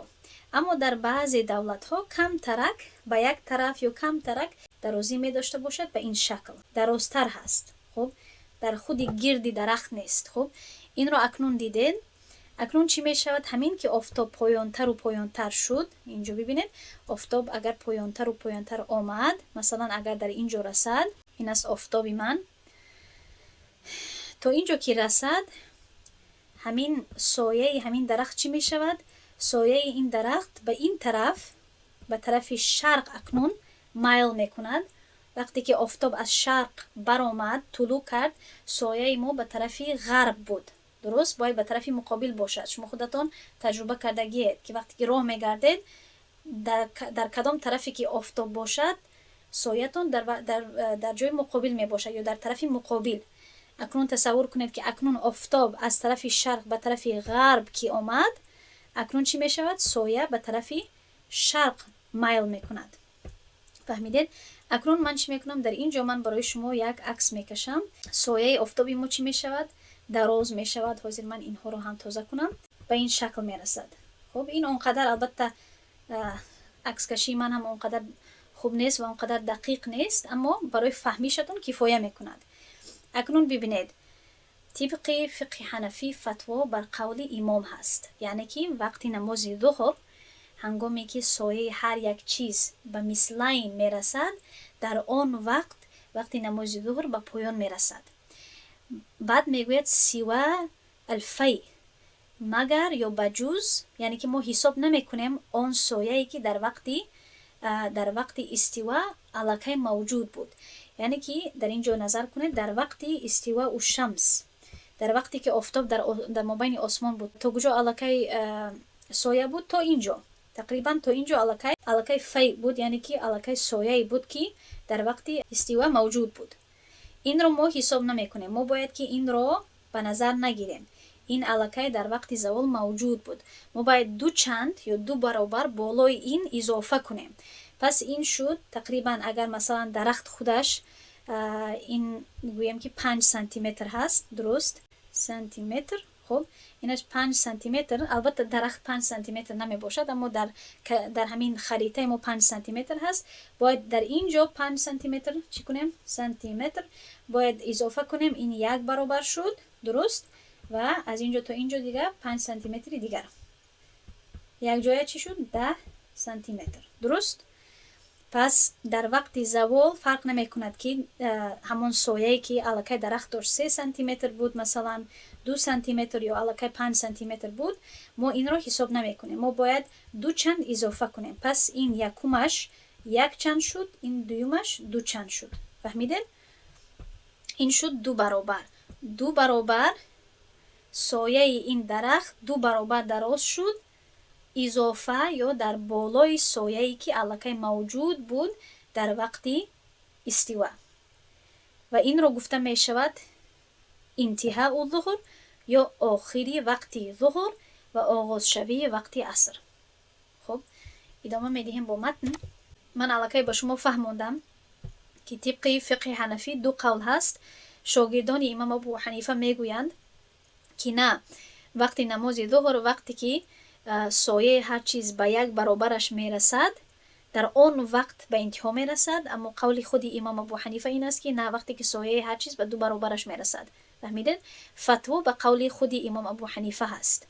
аммо дар баъзе давлатҳо камтарак ба як тараф ё камтарак дарозӣ медошта бошад, ба ин шакл дарозтар ҳаст. Хуб, дар худи гирди дарахт нест. Хуб, инро акнун дидед. Акнун чӣ мешавад? Ҳамин ки офтоб поёнтару поёнтар шуд, инҷо бибинед, офтоб агар поёнтару поёнтар омад, масалан, агар дар ин ҷо расад, ин аст офтоби ман, то ин ҷо ки расад, ҳамин сояи ҳамин дарахт чӣ мешавад? Сояи ин дарахт ба ин тараф, ба тарафи шарқ акнун майл мекунад. Вақте ки офтоб аз шарқ баромад, тулӯъ кард, сояи мо ба тарафи ғарб буд, дуруст? Бояд ба тарафи муқобил бошад. Шумо худатон таҷриба кардагиед, ки вақте ки роҳ мегардед, дар кадом тарафе ки офтоб бошад, соятон дар ҷои муқобил мебошад ё дар тарафи муқобил. Акнун тасаввур кунед, ки акнун офтоб аз тарафи шарқ ба тарафи ғарб ки омад, акнун чӣ мешавад? Соя ба тарафи шарқ майл мекунад. Фаҳмидед? Акнун ман чӣ мекунам? Дар ин ҷо ман барои шумо як акс мекашам. Сояи офтоби мо чӣ мешавад? Дароз мешавад. Ҳозир ман инҳоро ҳам тоза кунам. Ба ин шакл мерасад. Хуб, ин он қадар, албатта, акскашии ман ҳам он қадар хуб нест ва он қадар дақиқ нест, аммо барои фаҳмишатон кифоя мекунад. Акнун бибинед, тибқи фиқҳи ҳанафӣ фатво бар қавли имом ҳаст, яъне ки вақти намози зуҳр, ҳангоме ки сояи ҳар як чиз ба мислайн мерасад, дар он вақт вақти намози зуҳр ба поён мерасад. Баъд мегӯяд: سوى الفيء, магар ё ба ҷуз, яъне ки мо ҳисоб намекунем он сояе, ки дар вақти истива аллакай мавҷуд буд. Яъне ки дар ин ҷо назар кунед, дар вақти استواء الشمس, дар вақте ки офтоб дар мобайни осмон буд, то куҷо аллакай соя буд? То ин ҷо, тақрибан то ин ҷо аллакай фай буд, яъне ки аллакай сояе буд, ки дар вақти истива мавҷуд буд. Инро мо ҳисоб намекунем, мо бояд ки инро ба назар нагирем. Ин аллакай дар вақти завол мавҷуд буд. Мо бояд ду чанд ё ду баробар болои ин изофа кунем. Пас ин шуд тақрибан, агар масалан дарахт худаш ин гӯем, ки 5 сантиметр ҳаст, дуруст? Сантиметр. Хуб, инаш 5 сантиметр. Албатта, дарахт 5 сантиметр намебошад, аммо дар ҳамин харитаи мо 5 сантиметр ҳаст. Бояд дар ин ҷо 5 сантиметр чӣ кунем? Сантиметр бояд изофа кунем. Ин як баробар шуд, дуруст? Ва аз ин ҷо то ин ҷо дигар 5 сантиметри дигар, якҷоя чӣ шуд? 10 сантиметр, дуруст? Пас дар вақти завол фарқ намекунад, ки ҳамон сояе, ки аллакай дарахт дошт, 3 сантиметр буд, масалан, 2 сантиметр ё аллакай 5 сантиметр буд, мо инро ҳисоб намекунем. Мо бояд ду чанд изофа кунем. Пас ин якумаш як чанд шуд, ин дуюмаш ду чанд шуд. Фаҳмидед? Ин шуд ду баробар. Ду баробар сояи ин дарахт ду баробар дароз шуд, изофа ё дар болои сояе, ки аллакай мавҷуд буд дар вақти истива. Ва инро гуфта мешавад انتهاء الظهر ё охири вақти зуҳр ва оғозшавии вақти аср. Хуб, идома медиҳем бо матн. Ман аллакай ба шумо фаҳмондам, ки тибқи фиқҳи ҳанафӣ ду қавл ҳаст. Шогирдони имом Абу Ҳанифа мегӯянд, ки на, вақти намози зуҳр, вақте ки сояи ҳар чиз ба як баробараш мерасад, дар он вақт ба интиҳо мерасад. Аммо қавли худи имом Абу Ҳанифа ин аст, ки на, вақте ки сояи ҳар чиз ба ду баробараш мерасад. Фаҳмидед? Фатво ба қавли худи имом Абу Ҳанифа ҳаст,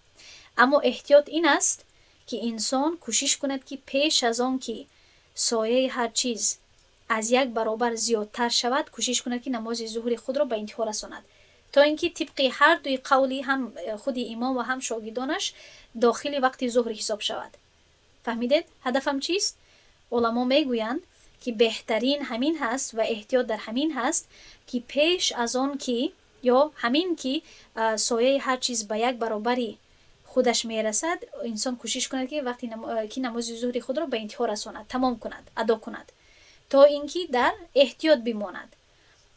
аммо эҳтиёт ин аст, ки инсон кӯшиш кунад, ки пеш аз он ки сояи ҳар чиз аз як баробар зиёдтар шавад, кӯшиш кунад, ки намози зуҳри худро ба интиҳо расонад, то ин ки тибқи ҳар дуи қавли ҳам худи имом ва ҳам шогирдонаш дохили вақти зуҳр ҳисоб шавад. Фаҳмидед, ҳадафам чист? Уламо мегӯянд, ки беҳтарин ҳамин ҳаст ва эҳтиёт дар ҳамин ҳаст, ки пеш аз он ки ё ҳамин ки сояи ҳар чиз ба як баробари худаш мерасад, инсон кӯшиш кунад, ки вақти ки намози зуҳри худро ба интиҳо расонад, тамом кунад, адо кунад, то ин ки дар эҳтиёт бимонад.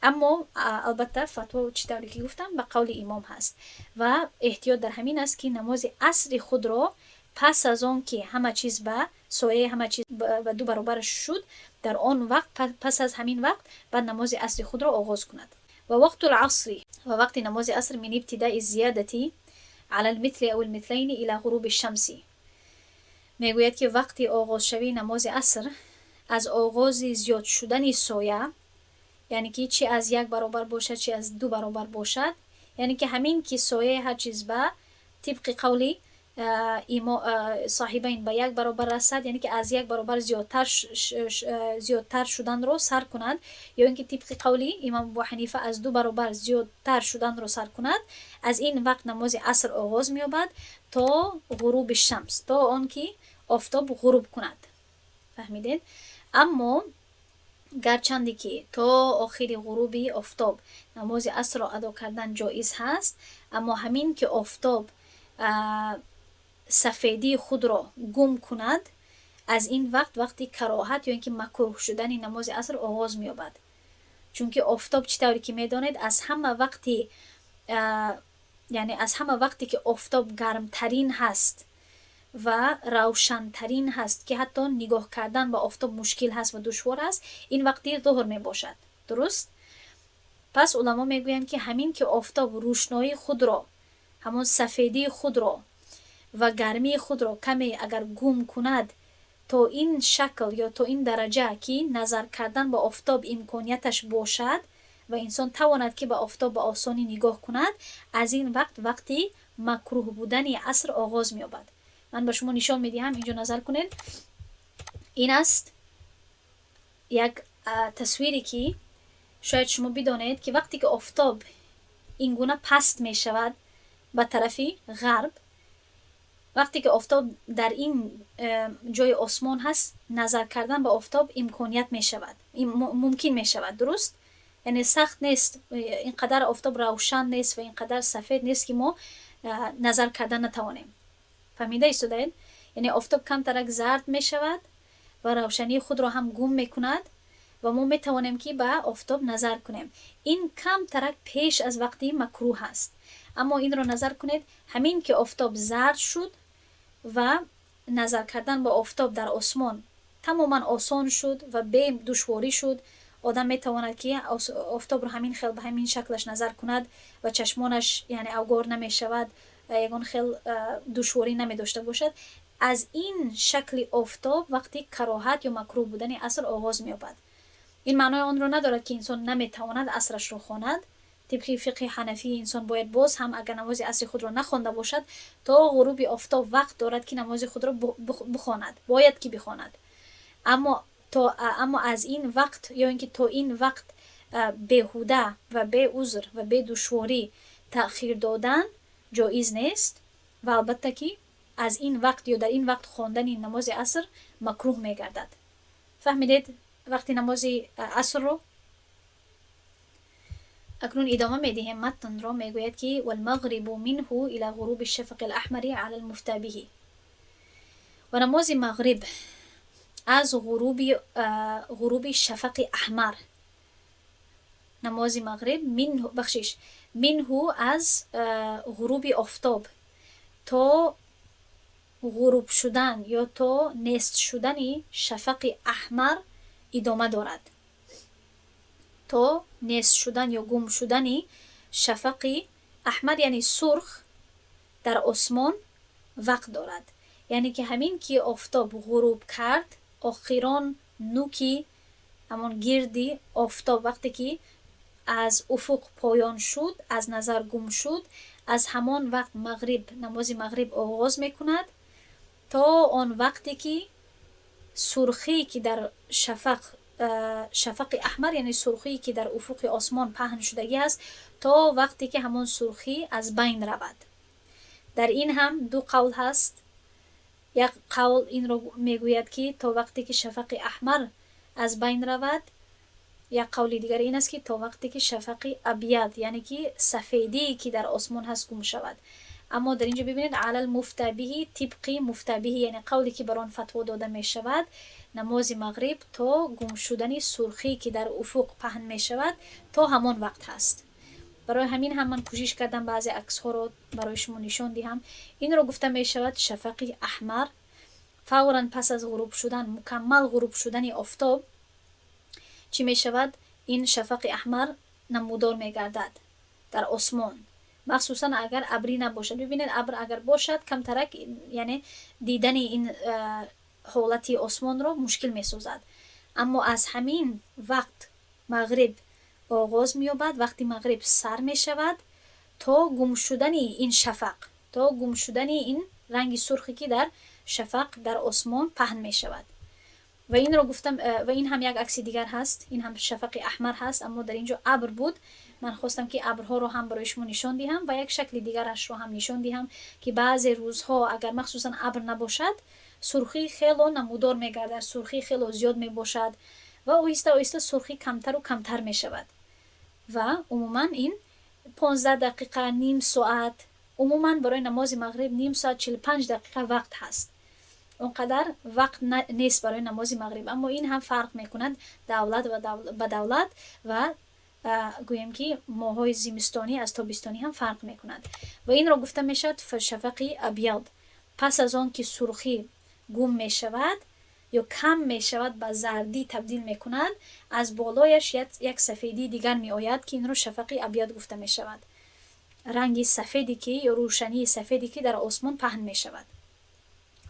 Аммо албатта, фатво, чӣ тавре ки гуфтам, ба қавли имом ҳаст ва эҳтиёт дар ҳамин аст, ки намози асри худро пас аз он ки ҳама чиз ба сояи ҳама чиз ба ду баробараш шуд, дар он вақт, пас аз ҳамин вақт баъд намози асри худро оғоз кунад. ووقت العصر, ва вақти намози аср, من ابتداء الزيادة على المثل أو المثلين إلى غروب الشمس. Мегӯяд, ки вақти оғозшавии намози аср аз оғози зиёд шудани соя, яъне ки чи аз як баробар бошад, чи аз ду баробар бошад, яъне ки ҳамин ки сояи ҳар чиз ба Тибқи қавли Соҳибайн ба як баробар расад, яъне ки аз як баробар зиёдтар шуданро сар кунад, ё ин ки тибқи қавли имом Абу Ҳанифа аз ду баробар зиёдтар шуданро сар кунад, аз ин вақт намози аср оғоз меёбад то غروب الشمس, то он ки офтоб ғуруб кунад. Фаҳмидед? Аммо гарчанде ки то охири ғуруби офтоб намози асрро адо кардан ҷоиз ҳаст, аммо ҳамин ки офтоб сафедии худро гум кунад, аз ин вақт вақти кароҳат ё ин ки макрӯҳ шудани намози аср оғоз меёбад. Чунки офтоб, чӣ тавре ки медонед, аз ҳама вақти, яъне аз ҳама вақте ки офтоб гармтарин ҳаст ва равшантарин ҳаст, ки ҳатто нигоҳ кардан ба офтоб мушкил ҳаст ва душвор аст, ин вақти зуҳр мебошад. Дуруст? Пас уламо мегӯянд, ки ҳамин ки офтоб рӯшноии худро, ҳамон сафедии худро ва гармии худро каме агар гум кунад, то ин шакл ё то ин дараҷа, ки назар кардан ба офтоб имконияташ бошад ва инсон тавонад, ки ба офтоб ба осонӣ нигоҳ кунад, аз ин вақт вақти макрӯҳ будани аср оғоз меёбад. Ман ба шумо нишон медиҳам. Инҷо назар кунед, ин аст як тасвире, ки шояд шумо бидонед, ки вақте ки офтоб ин гуна паст мешавад ба тарафи ғарб, вақте ки офтоб дар ин ҷои осмон ҳаст, назар кардан ба офтоб имконият мешавад, мумкин мешавад. Дуруст? Яъне сахт нест, ин қадар офтоб равшан нест ва ин қадар сафед нест, ки мо назар кардан натавонем. Фаҳмида истодаед? Яъне офтоб камтарак зард мешавад ва равшании худро ҳам гум мекунад ва мо метавонем, ки ба офтоб назар кунем. Ин камтарак пеш аз вақти макрӯҳ аст. Аммо инро назар кунед: ҳамин ки офтоб зард шуд ва назар кардан ба офтоб дар осмон тамоман осон шуд ва бе душворӣ шуд, одам метавонад, ки офтобро ҳамин хел, ба ҳамин шаклаш назар кунад ва чашмонаш, яъне, авгор намешавад, ягон хел душворӣ намедошта бошад, аз ин шакли офтоб вақти кароҳат ё макрӯҳ будани аср оғоз меёбад. Ин маънои онро надорад, ки инсон наметавонад асрашро хонад. Тибқи фиқҳи ҳанафӣ, инсон бояд боз ҳам, агар намози асри худро нахонда бошад, то ғуруби офтоб вақт дорад, ки намози худро бихонад, бояд ки бихонад. Аммо аз ин вақт ё ин ки то ин вақт беҳуда ва беузр ва бедушворӣ таъхир додан ҷоиз нест ва албатта, ки аз ин вақт ё дар ин вақт хондани намози аср макрӯҳ мегардад. Фаҳмидед вақти намози асрро? Акнун идома медиҳем матнро. Мегӯяд, ки والمغرب منه إلى غروب الشفق الأحمر على المفتى به. Ва намози мағриб аз ғуруби шафақи аҳмар, намози мағриб منه, бахшиш, منه, аз ғуруби офтоб то ғуруб шудан ё то нест шудани шафақи аҳмар идома дорад. То нест шудан ё гум шудани шафақи аҳмар, яъне сурх, дар осмон вақт дорад. Яъне ки ҳамин ки офтоб ғуруб кард, охирон нуки ҳамон гирди офтоб вақте ки аз уфуқ поён шуд, аз назар гум шуд, аз ҳамон вақт мағриб, намози мағриб оғоз мекунад то он вақте ки сурхие ки дар шафақ, шафақи аҳмар, яъне сурхие ки дар уфуқи осмон паҳн шудагӣ аст, то вақте ки ҳамон сурхӣ аз байн равад. Дар ин ҳам ду қавл ҳаст. Як қавл инро мегӯяд, ки то вақте ки шафақи аҳмар аз байн равад. Як қавли дигар ин аст, ки то вақте ки шафақи أبيض, яъне ки сафедие ки дар осмон ҳаст, гум шавад. Аммо дар инҷо бибинед, على المفتى به, тибқи مفتى به, яъне қавле ки бар он фатво дода мешавад, намози мағриб то гум шудани сурхӣ, ки дар уфуқ паҳн мешавад, то ҳамон вақт ҳаст. Барои ҳамин ҳам ман кӯшиш кардам баъзе аксҳоро барои шумо нишон диҳам. Инро гуфта мешавад шафақи аҳмар. Фавран пас аз ғуруб шудан, мукаммал ғуруб шудани офтоб, чӣ мешавад? Ин шафақи аҳмар намудор мегардад дар осмон, махсусан агар абрӣ набошад. Бибинед, абр агар бошад, камтарак, яъне дидани ин ҳолати осмонро мушкил месозад. Аммо аз ҳамин вақт мағриб оғоз меёбад, вақти мағриб сар мешавад то гум шудани ин шафақ. То гум шудани ин ранги сурхе, ки дар шафақ дар осмон паҳн мешавад. Ва инро гуфтам, ва ин ҳам як акси дигар ҳаст. Ин ҳам шафақи аҳмар ҳаст, аммо дар ин ҷо абр буд. Ман хостам, ки абрҳоро ҳам барои шумо нишон диҳам ва як шакли дигарашро ҳам нишон диҳам, ки баъзе рӯзҳо, агар махсусан абр набошад, сурхӣ хело намудор мегардад, сурхӣ хело зиёд мебошад ва оҳиста оҳиста сурхӣ камтару камтар мешавад. Ва умуман ин 15 дақиқа, ним соат, умуман барои намози мағриб ним соат, 45 дақиқа вақт ҳаст. Он қадар вақт нест барои намози мағриб, аммо ин ҳам фарқ мекунад давлат ба давлат ва гӯем, ки моҳҳои зимистонӣ аз тобистонӣ ҳам фарқ мекунад. Ва инро гуфта мешавад шафақи абёд. Пас аз он ки сурхӣ гум мешавад ё кам мешавад, ба зардӣ табдил мекунад, аз болояш як сафедии дигар меояд, ки инро шафақи абёд гуфта мешавад, ранги сафеде ки ё рӯшании сафеде, ки дар осмон паҳн мешавад.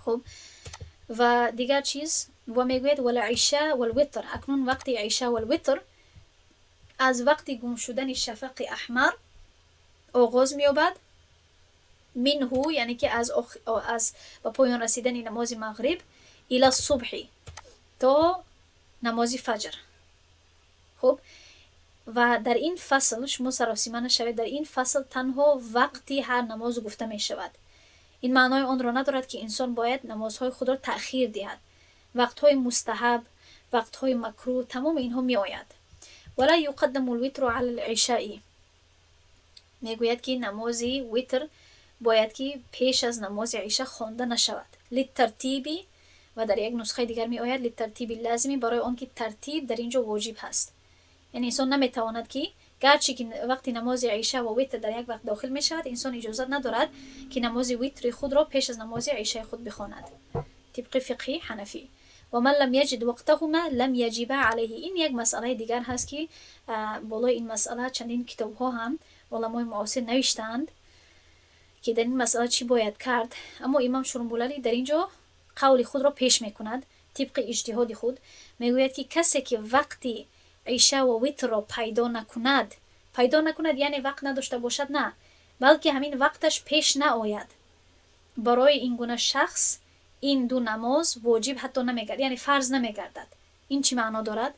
Хуб, ва дигар чиз ва мегӯяд: والعشاء والوتر. Акнун вақти иша валвитр аз вақти гум шудани шафақи аҳмар оғоз меёбад. منه, яъне ки аз ба поён расидани намози мағриб, إلى الصبح, то намози фаҷр. Хуб, ва дар ин фасл шумо саросима нашавед. Дар ин фасл танҳо вақти ҳар намоз гуфта мешавад. Ин маънои онро надорад, ки инсон бояд намозҳои худро таъхир диҳад. Вақтҳои мустаҳаб, вақтҳои макрӯҳ, тамоми инҳо меояд. ولا يقدم الوتر على العشاء. Мегӯяд, ки намози витр бояд ки пеш аз намози иша хонда нашавад. للترتيب, ва дар як нусхаи дигар меояд للترتيب اللازم, барои он ки тартиб дар ин ҷо воҷиб ҳаст. Яъне инсон наметавонад, ки гарчи ки вақти намози иша ва витр дар як вақт дохил мешавад, инсон иҷозат надорад, ки намози витри худро пеш аз намози ишаи худ бихонад, тибқи фиқҳи ҳанафӣ. ومن لم يجد وقتهما لم يجبا عليه. Ин як масъалаи дигар ҳаст, ки болои ин масъала чандин китобҳо ҳам уламои муосир навиштаанд, ки дар ин масъала чӣ бояд кард. Аммо имом Шурумбулалӣ дар ин ҷо қавли худро пеш мекунад. Тибқи иҷтиҳоди худ мегӯяд, ки касе ки вақти иша ва витрро пайдо накунад, пайдо накунад, яъне вақт надошта бошад на, балки ҳамин вақташ пеш наояд, барои ин гуна шахс ин ду намоз воҷиб ҳатто намегардад, яъне фарз намегардад. Ин чӣ маъно дорад?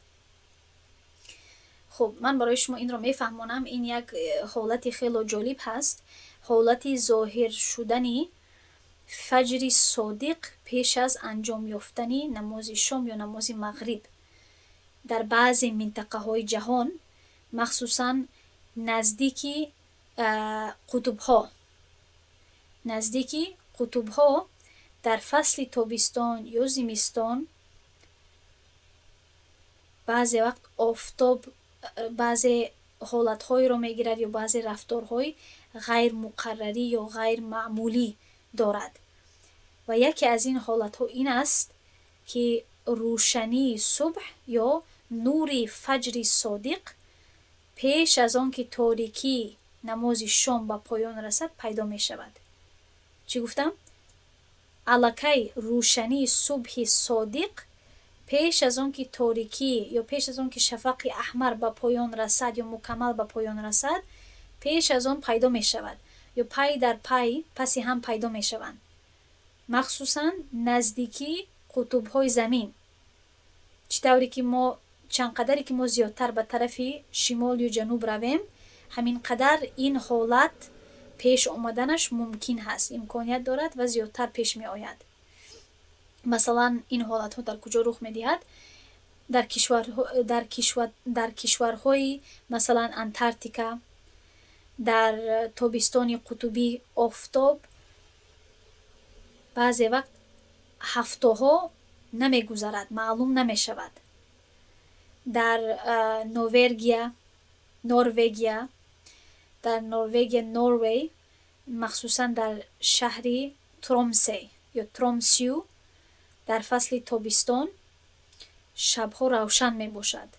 Хуб, ман барои шумо инро мефаҳмонам. Ин як ҳолати хело ҷолиб ҳаст, ҳолати зоҳир шудани фаҷри содиқ пеш аз анҷом ёфтани намози шом ё намози мағриб. Дар баъзе минтақаҳои ҷаҳон, махсусан наздики қутубҳо, наздики қутубҳо, дар фасли тобистон ё зимистон баъзе вақт офтоб баъзе ҳолатҳоеро мегирад ё баъзе рафторҳои ғайрмуқаррарӣ ё ғайрмаъмулӣ дорад. Ва яке аз ин ҳолатҳо ин аст, ки рӯшании субҳ ё нури фаҷри содиқ пеш аз он ки торикии намози шом ба поён расад, пайдо мешавад. Чӣ гуфтам? Аллакай рӯшании субҳи содиқ пеш аз он ки торикӣ ё пеш аз он ки шафақи аҳмар ба поён расад ё мукаммал ба поён расад, пеш аз он пайдо мешавад ё пай дар пай паси ҳам пайдо мешаванд, махсусан наздикии қутубҳои замин. Чӣ тавре ки мо чанд қадаре ки мо зиёдтар ба тарафи шимол ё ҷануб равем, ҳамин қадар ин ҳолат пеш омаданаш мумкин ҳаст, имконият дорад ва зиёдтар пеш меояд. Масалан, ин ҳолатҳо дар куҷо рух медиҳад? Дар кишварҳои, масалан, Антарктика, дар тобистони қутубӣ офтоб баъзе вақт ҳафтаҳо намегузарад, маълум намешавад. Дар Новергия, Норвегия, дар Норвегия, Norway, махсусан дар шаҳри Тромсе ё Тромсю, дар фасли тобистон шабҳо равшан мебошад.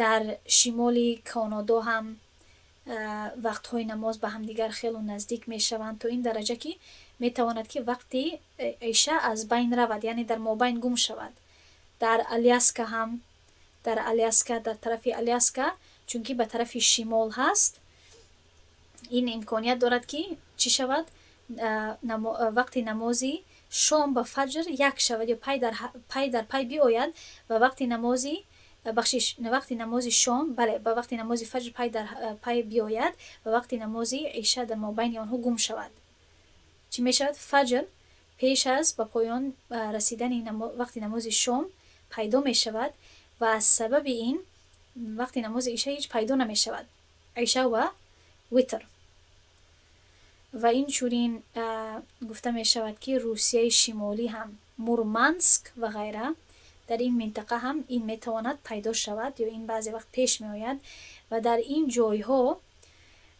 Дар шимоли Канадо ҳам вақтҳои намоз ба ҳамдигар хело наздик мешаванд, то ин дараҷа, ки метавонад, ки вақти иша аз байн равад, яъне дар мобайн гум шавад. Дар Аляска ҳам, дар Аляска, дар тарафи Аляска, чунки ба тарафи шимол ҳаст, ин имконият дорад, ки чӣ шавад. Вақти намози шом ба фаҷр як шавад ё пай дар пай биояд ва вақти намози, бахшиш, вақти намози шом, бале, ба вақти намози фаҷр пай дар пай биояд ва вақти намози иша дар мобайни онҳо гум шавад. Чӣ мешавад? Фаҷр пеш аз ба поён расидани вақти намози шом пайдо мешавад ва аз сабаби ин вақти намози иша ҳеҷ пайдо намешавад, иша ва витр. Ва инчунин гуфта мешавад, ки Русияи Шимолӣ ҳам, Мурманск ва ғайра, дар ин минтақа ҳам ин метавонад пайдо шавад ё ин баъзе вақт пеш меояд. Ва дар ин ҷойҳо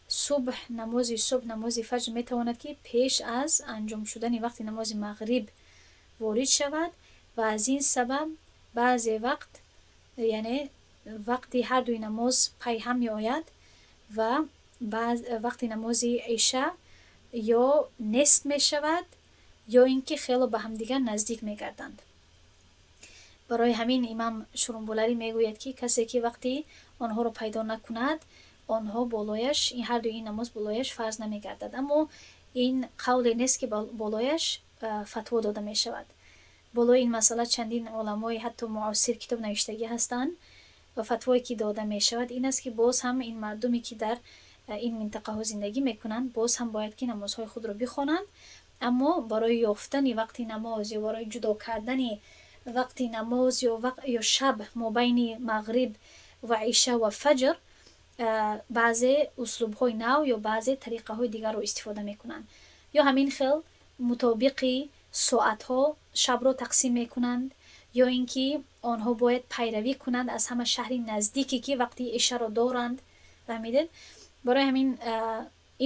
субҳ, намози субҳ, намози фаҷр метавонад, ки пеш аз анҷом шудани вақти намози мағриб ворид шавад ва аз ин сабаб баъзе вақт, яъне, вақти ҳардуи намоз пай ҳам меояд ва вақти намози иша ё нест мешавад, ё ин ки хело ба ҳамдигар наздик мегарданд. Барои ҳамин имам Шурумбуларӣ мегӯяд, ки касе ки вақти онҳоро пайдо накунад, онҳо болояш, ин ҳардуи ин намоз болояш фарз намегардад. Аммо ин қавле нест, ки болояш фатво дода мешавад. Болои ин масъала чандин уламои, ҳатто муосир, китоб навиштагӣ ҳастанд ва фатвое ки дода мешавад, ин аст, ки боз ҳам ин мардуме ки дар ин минтақаҳо зиндагӣ мекунанд, боз ҳам бояд ки намозҳои худро бихонанд. Аммо барои ёфтани вақти намоз ё барои ҷудо кардани вақти намоз ё шаб мобайни мағриб ва иша ва фаҷр баъзе услубҳои нав ё баъзе тариқаҳои дигарро истифода мекунанд, ё ҳамин хел мутобиқи соатҳо шабро тақсим мекунанд, ё ин ки онҳо бояд пайравӣ кунанд аз ҳама шаҳри наздике ки вақти ишаро доранд. Фаҳмидед? Барои ҳамин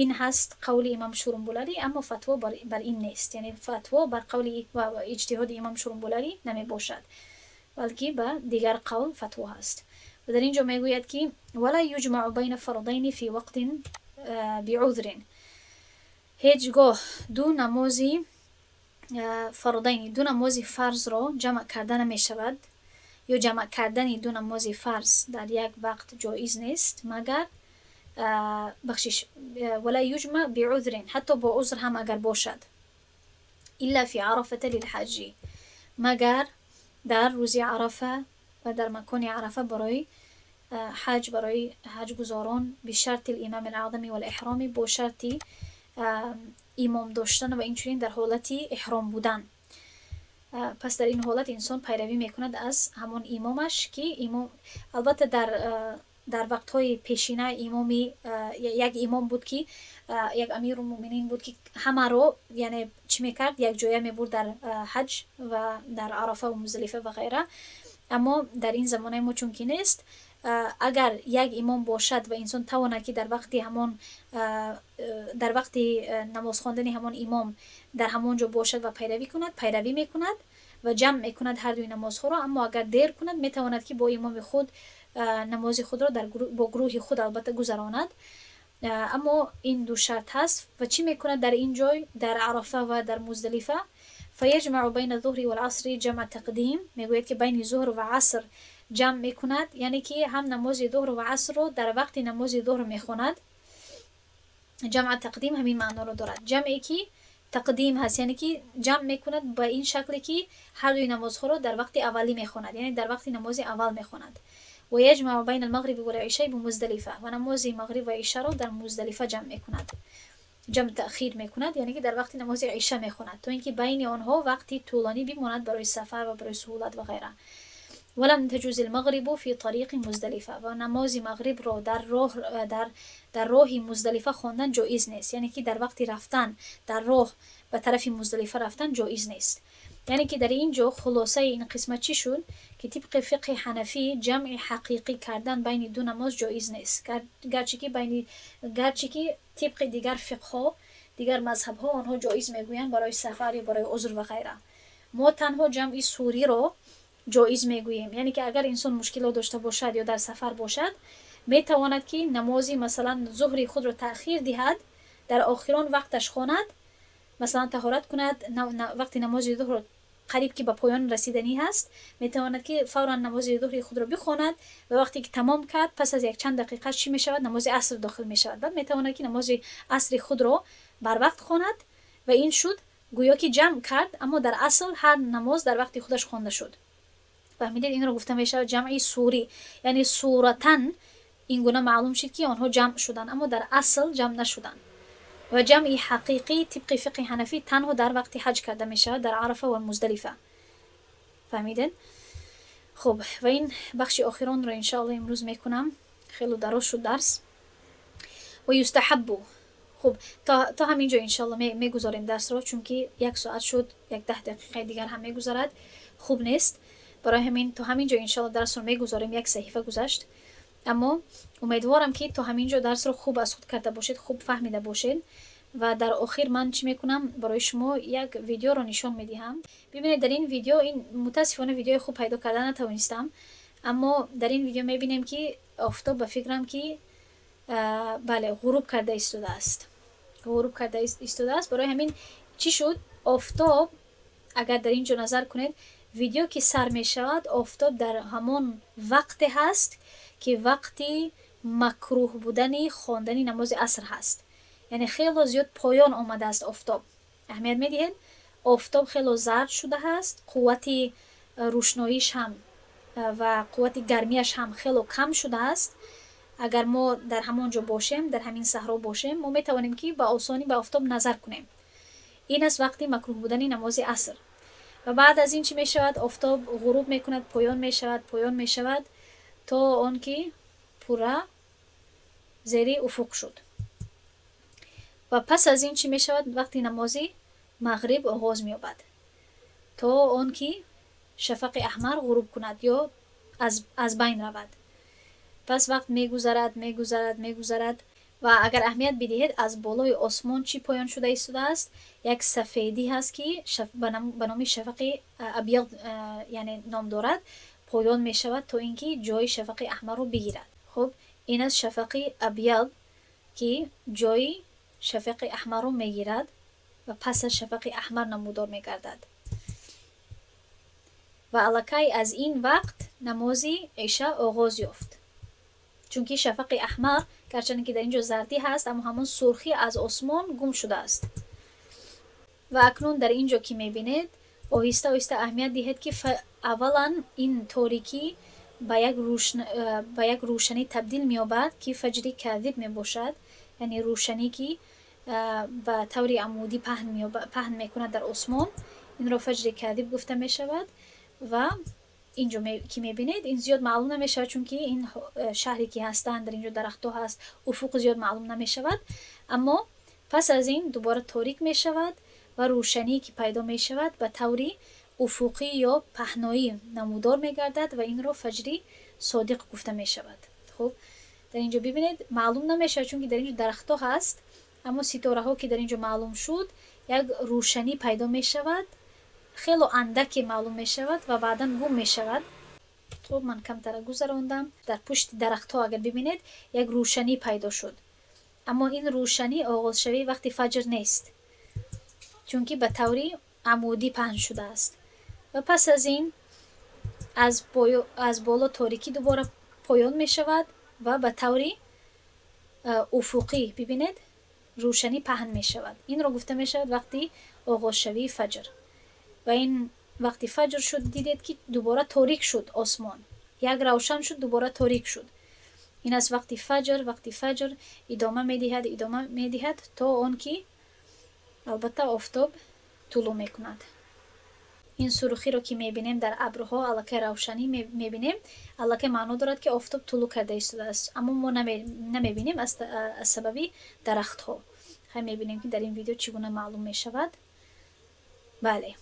ин ҳаст қавли имам Шурумбуларӣ, аммо фатво бар ин нест, яъне фатво бар қавли ва иҷтиҳоди имам Шурумбуларӣ намебошад, балки ба дигар қавл фатво ҳаст. Ва дар ин ҷо мегӯяд, ки ولا يجمع بين فرضين في وقت بعذر. Ҳеҷ гоҳ ду намози فرضين, ду намози фарзро ҷамъ карда намешавад ё ҷамъ кардани ду намози фарз дар як вақт ҷоиз нест, магар, бахшиш, ولا يجمع بعذر, ҳатто бо узр ҳам агар бошад, إلا في عرفة للحاج, магар дар рӯзи Арафа ва дар макони Арафа барои ҳаҷ, барои ҳаҷгузорон, بشرط الإمام الأعظم والإحرام, бо шарти имом доштан ва инчунин дар ҳолати эҳром будан. Пас дар ин ҳолат инсон пайравӣ мекунад аз ҳамон имомаш, ки имом, албатта, дар вақтҳои пешина имоми як имом буд, ки як амирулмӯъминин буд, ки ҳамаро, яъне, чӣ мекард, якҷоя мебурд дар ҳаҷ ва дар Арафа ва Муздалифа ва ғайра. Аммо дар ин замонаи мо чунки нест, агар як имом бошад ва инсон тавонад, ки дар вақти ҳамон, дар вақти намоз хондани ҳамон имом дар ҳамон ҷо бошад ва пайравӣ кунад, пайравӣ мекунад ва ҷамъ мекунад ҳардуи намозҳоро. Аммо агар дер кунад, метавонад, ки бо имоми худ намози худро бо гурӯҳи худ, албатта, гузаронад. Аммо ин ду шарт ҳаст. Ва чӣ мекунад дар ин ҷой, дар Арафа ва дар Муздалифа? فيجمع بين الظهر والعصر جمع تقديم. Мегӯяд, ки байни зуҳр ва аср ҷамъ мекунад, яъне ки ҳам намози зуҳр ва асрро дар вақти намози зуҳр мехонад. جمع تقديم ҳамин маъноро дорад, ҷамъе ки تقديم ҳаст, яъне ки ҷамъ мекунад ба ин шакле, ки ҳардуи намозҳоро дар вақти аввалӣ мехонад, яъне дар вақти намози аввал мехонад. ويجمع بين المغرب والعشاء بمزدلفة. Ва намози мағриб ва ишаро дар Муздалифа ҷамъ мекунад, ҷамъ таъхир мекунад, яъне ки дар вақти намози иша мехонад, то ин ки байни онҳо вақти тӯлонӣ бимонад барои сафар ва барои суҳулат ва ғайра. ولم تجز المغرب في طريق مزدلفة. Ва намози мағрибро дар роҳ, дар роҳи Муздалифа хондан ҷоиз нест, яъне ки дар вақти рафтан, дар роҳ ба тарафи Муздалифа рафтан ҷоиз нест. Яъне ки дар ин ҷо хулосаи ин қисмат чӣ шуд? Ки тибқи фиқҳи ҳанафӣ ҷамъи ҳақиқӣ кардан байни ду намоз ҷоиз нест, гарчи ки тибқи дигар фиқҳҳо, дигар мазҳабҳо онҳо ҷоиз мегӯянд барои сафар ё барои узр ва ғайра. Мо танҳо ҷамъи суриро ҷоиз мегӯем, яъне ки агар инсон мушкилот дошта бошад ё дар сафар бошад, метавонад, ки намози, масалан, зуҳри худро таъхир диҳад, дар охирон вақташ хонад, масалан, таҳорат кунад, вақти намози зуҳрро қариб ки ба поён расиданӣ ҳаст, метавонад, ки фавран намози зуҳри худро бихонад ва вақте ки тамом кард, пас аз якчанд дақиқа чӣ мешавад? Намози аср дохил мешавад. Баъд метавонад, ки намози асри худро барвақт хонад. Ва ин шуд, гӯё ки ҷамъ кард, аммо дар асл ҳар намоз дар вақти худаш хонда шуд. Фаҳмидед? Инро гуфта мешавад ҷамъи сурӣ, яъне суратан ин гуна маълум шуд, ки онҳо ҷамъ шуданд, аммо дар асл ҷамъ нашуданд. Ва ҷамъи ҳақиқӣ тибқи фиқҳи ҳанафӣ танҳо дар вақти ҳаҷ карда мешавад, дар Арафа ва Муздалифа. Фаҳмидед? Хуб, ва ин бахши охиронро иншоалло имрӯз мекунам. Хело дароз шуд дарс. Ва юстаҳаббу. Хуб, то ҳамин ҷо иншоалло мегузорем дарсро, чунки як соат шуд, як 10 дақиқаи дигар ҳам мегузарад, хуб нест. Барои ҳамин то ҳамин ҷо иншоалло дарсро мегузорем. Як саҳифа гузашт, аммо умедворам, ки то ҳамин ҷо дарсро хуб аз худ карда бошед, хуб фаҳмида бошед. Ва дар охир ман чӣ мекунам? Барои шумо як видеоро нишон медиҳам. Бибинед, дар ин видео, ин мутаассифона видеои хуб пайдо карда натавонистам, аммо дар ин видео мебинем, ки офтоб, ба фикрам, ки бале, ғуруб карда истодааст, ғуруб карда истодааст. Барои ҳамин чӣ шуд? Офтоб, агар дар ин ҷо назар кунед, видео ки сар мешавад, офтоб дар ҳамон вақте ҳаст, ки вақти макрӯҳ будани хондани намози аср ҳаст, яъне хело зиёд поён омадааст офтоб. Аҳамият медиҳед? Офтоб хело зард шудааст, қуввати рӯшноиш ҳам ва қуввати гармиаш ҳам хело кам шудааст. Агар мо дар ҳамон ҷо бошем, дар ҳамин саҳро бошем, мо метавонем, ки ба осонӣ ба офтоб назар кунем. Ин аст вақти макрӯҳ будани намози аср. Ва баъд аз ин чӣ мешавад? Офтоб ғуруб мекунад, поён мешавад, поён мешавад, то он ки пурра зери уфуқ шуд. Ва пас аз ин чӣ мешавад? Вақти намози мағриб оғоз меёбад, то он ки шафақи аҳмар ғуруб кунад ё аз байн равад. Пас вақт мегузарад, мегузарад, мегузарад. Ва агар аҳамият бидиҳед, аз болои осмон чӣ поён шуда истодааст? Як сафедӣ ҳаст, ки ба номи шафақи абёд, яъне ном дорад, поён мешавад, то ин ки ҷои шафақи аҳмарро бигирад. Хуб, ин аст шафақи абяд, ки ҷои шафақи аҳмарро мегирад ва пас аз шафақи аҳмар намудор мегардад. Ва аллакай аз ин вақт намози иша оғоз ёфт, чунки шафақи аҳмар, гарчанде ки дар ин ҷо зардӣ ҳаст, аммо ҳамон сурхӣ аз осмон гум шудааст. Ва акнун дар ин ҷо ки мебинед, оҳиста оҳиста аҳамият диҳед, ки аввалан ин торикӣ ба як рӯшанӣ табдил меёбад, ки фаҷри кадиб мебошад, яъне рӯшанӣ, ки ба таври амудӣ паҳн мекунад дар осмон. Инро фаҷри кадиб гуфта мешавад. Ва инҷо ки мебинед, ин зиёд маълум намешавад, чунки ин шаҳре ки ҳастанд, дар инҷо дарахтҳо ҳаст, уфуқ зиёд маълум намешавад. Аммо пас аз ин дубора торик мешавад ва рӯшанӣ ки пайдо мешавад, ба таври уфуқӣ ё паҳноӣ намудор мегардад ва инро фаҷри содиқ гуфта мешавад. Хуб, дар инҷо бибинед, маълум намешавад, чунки дар инҷо дарахтҳо ҳаст, аммо ситораҳо ки дар инҷо маълум шуд, як рӯшанӣ пайдо мешавад, хело андаке маълум мешавад ва баъдан гум мешавад. Хуб, ман камтара гузарондам. Дар пушти дарахтҳо агар бибинед, як рӯшанӣ пайдо шуд, аммо ин рӯшанӣ оғозшавии вақти фаҷр нест, чунки ба таври амудӣ паҳн шудааст. Ва пас аз ин аз боло торикӣ дубора поён мешавад ва ба таври уфуқӣ, бибинед, рӯшанӣ паҳн мешавад. Инро гуфта мешавад вақти оғозшавии фаҷр. Ва ин вақти фаҷр шуд, дидед, ки дубора торик шуд осмон, як равшан шуд, дубора торик шуд. Ин аст вақти фаҷр. Вақти фаҷр идома медиҳад, идома медиҳад, то он ки албатта офтоб тулӯъ мекунад. Ин сурхиро ки мебинем дар абрҳо, аллакай равшанӣ мебинем, аллакай маъно дорад, ки офтоб тулӯъ карда истодааст, аммо мо намебинем аз сабаби дарахтҳо. Хай, мебинем, ки дар ин видео чӣ гуна маълум мешавад. Бале,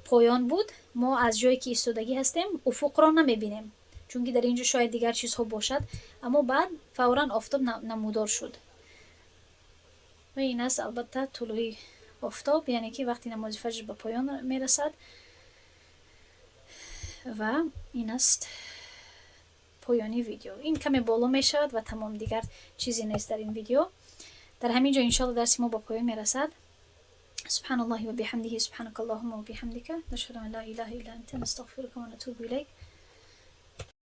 поён буд. Мо аз ҷое ки истодагӣ ҳастем, уфуқро намебинем, чунки дар ин ҷо шояд дигар чизҳо бошад, аммо баъд фавран офтоб намудор шуд. Ва ин аст албатта тулӯи офтоб, яъне ки вақти намози фаҷр ба поён мерасад. Ва ин аст поёни видео. Ин каме боло мешавад ва тамом, дигар чизе нест дар ин видео. Дар ҳамин ҷо иншоалло дарси мо ба поён мерасад. سبحان الله وبحمده، سبحانك اللهم وبحمدك، نشهد أن لا إله إلا أنت، نستغفرك ونتوب إليك.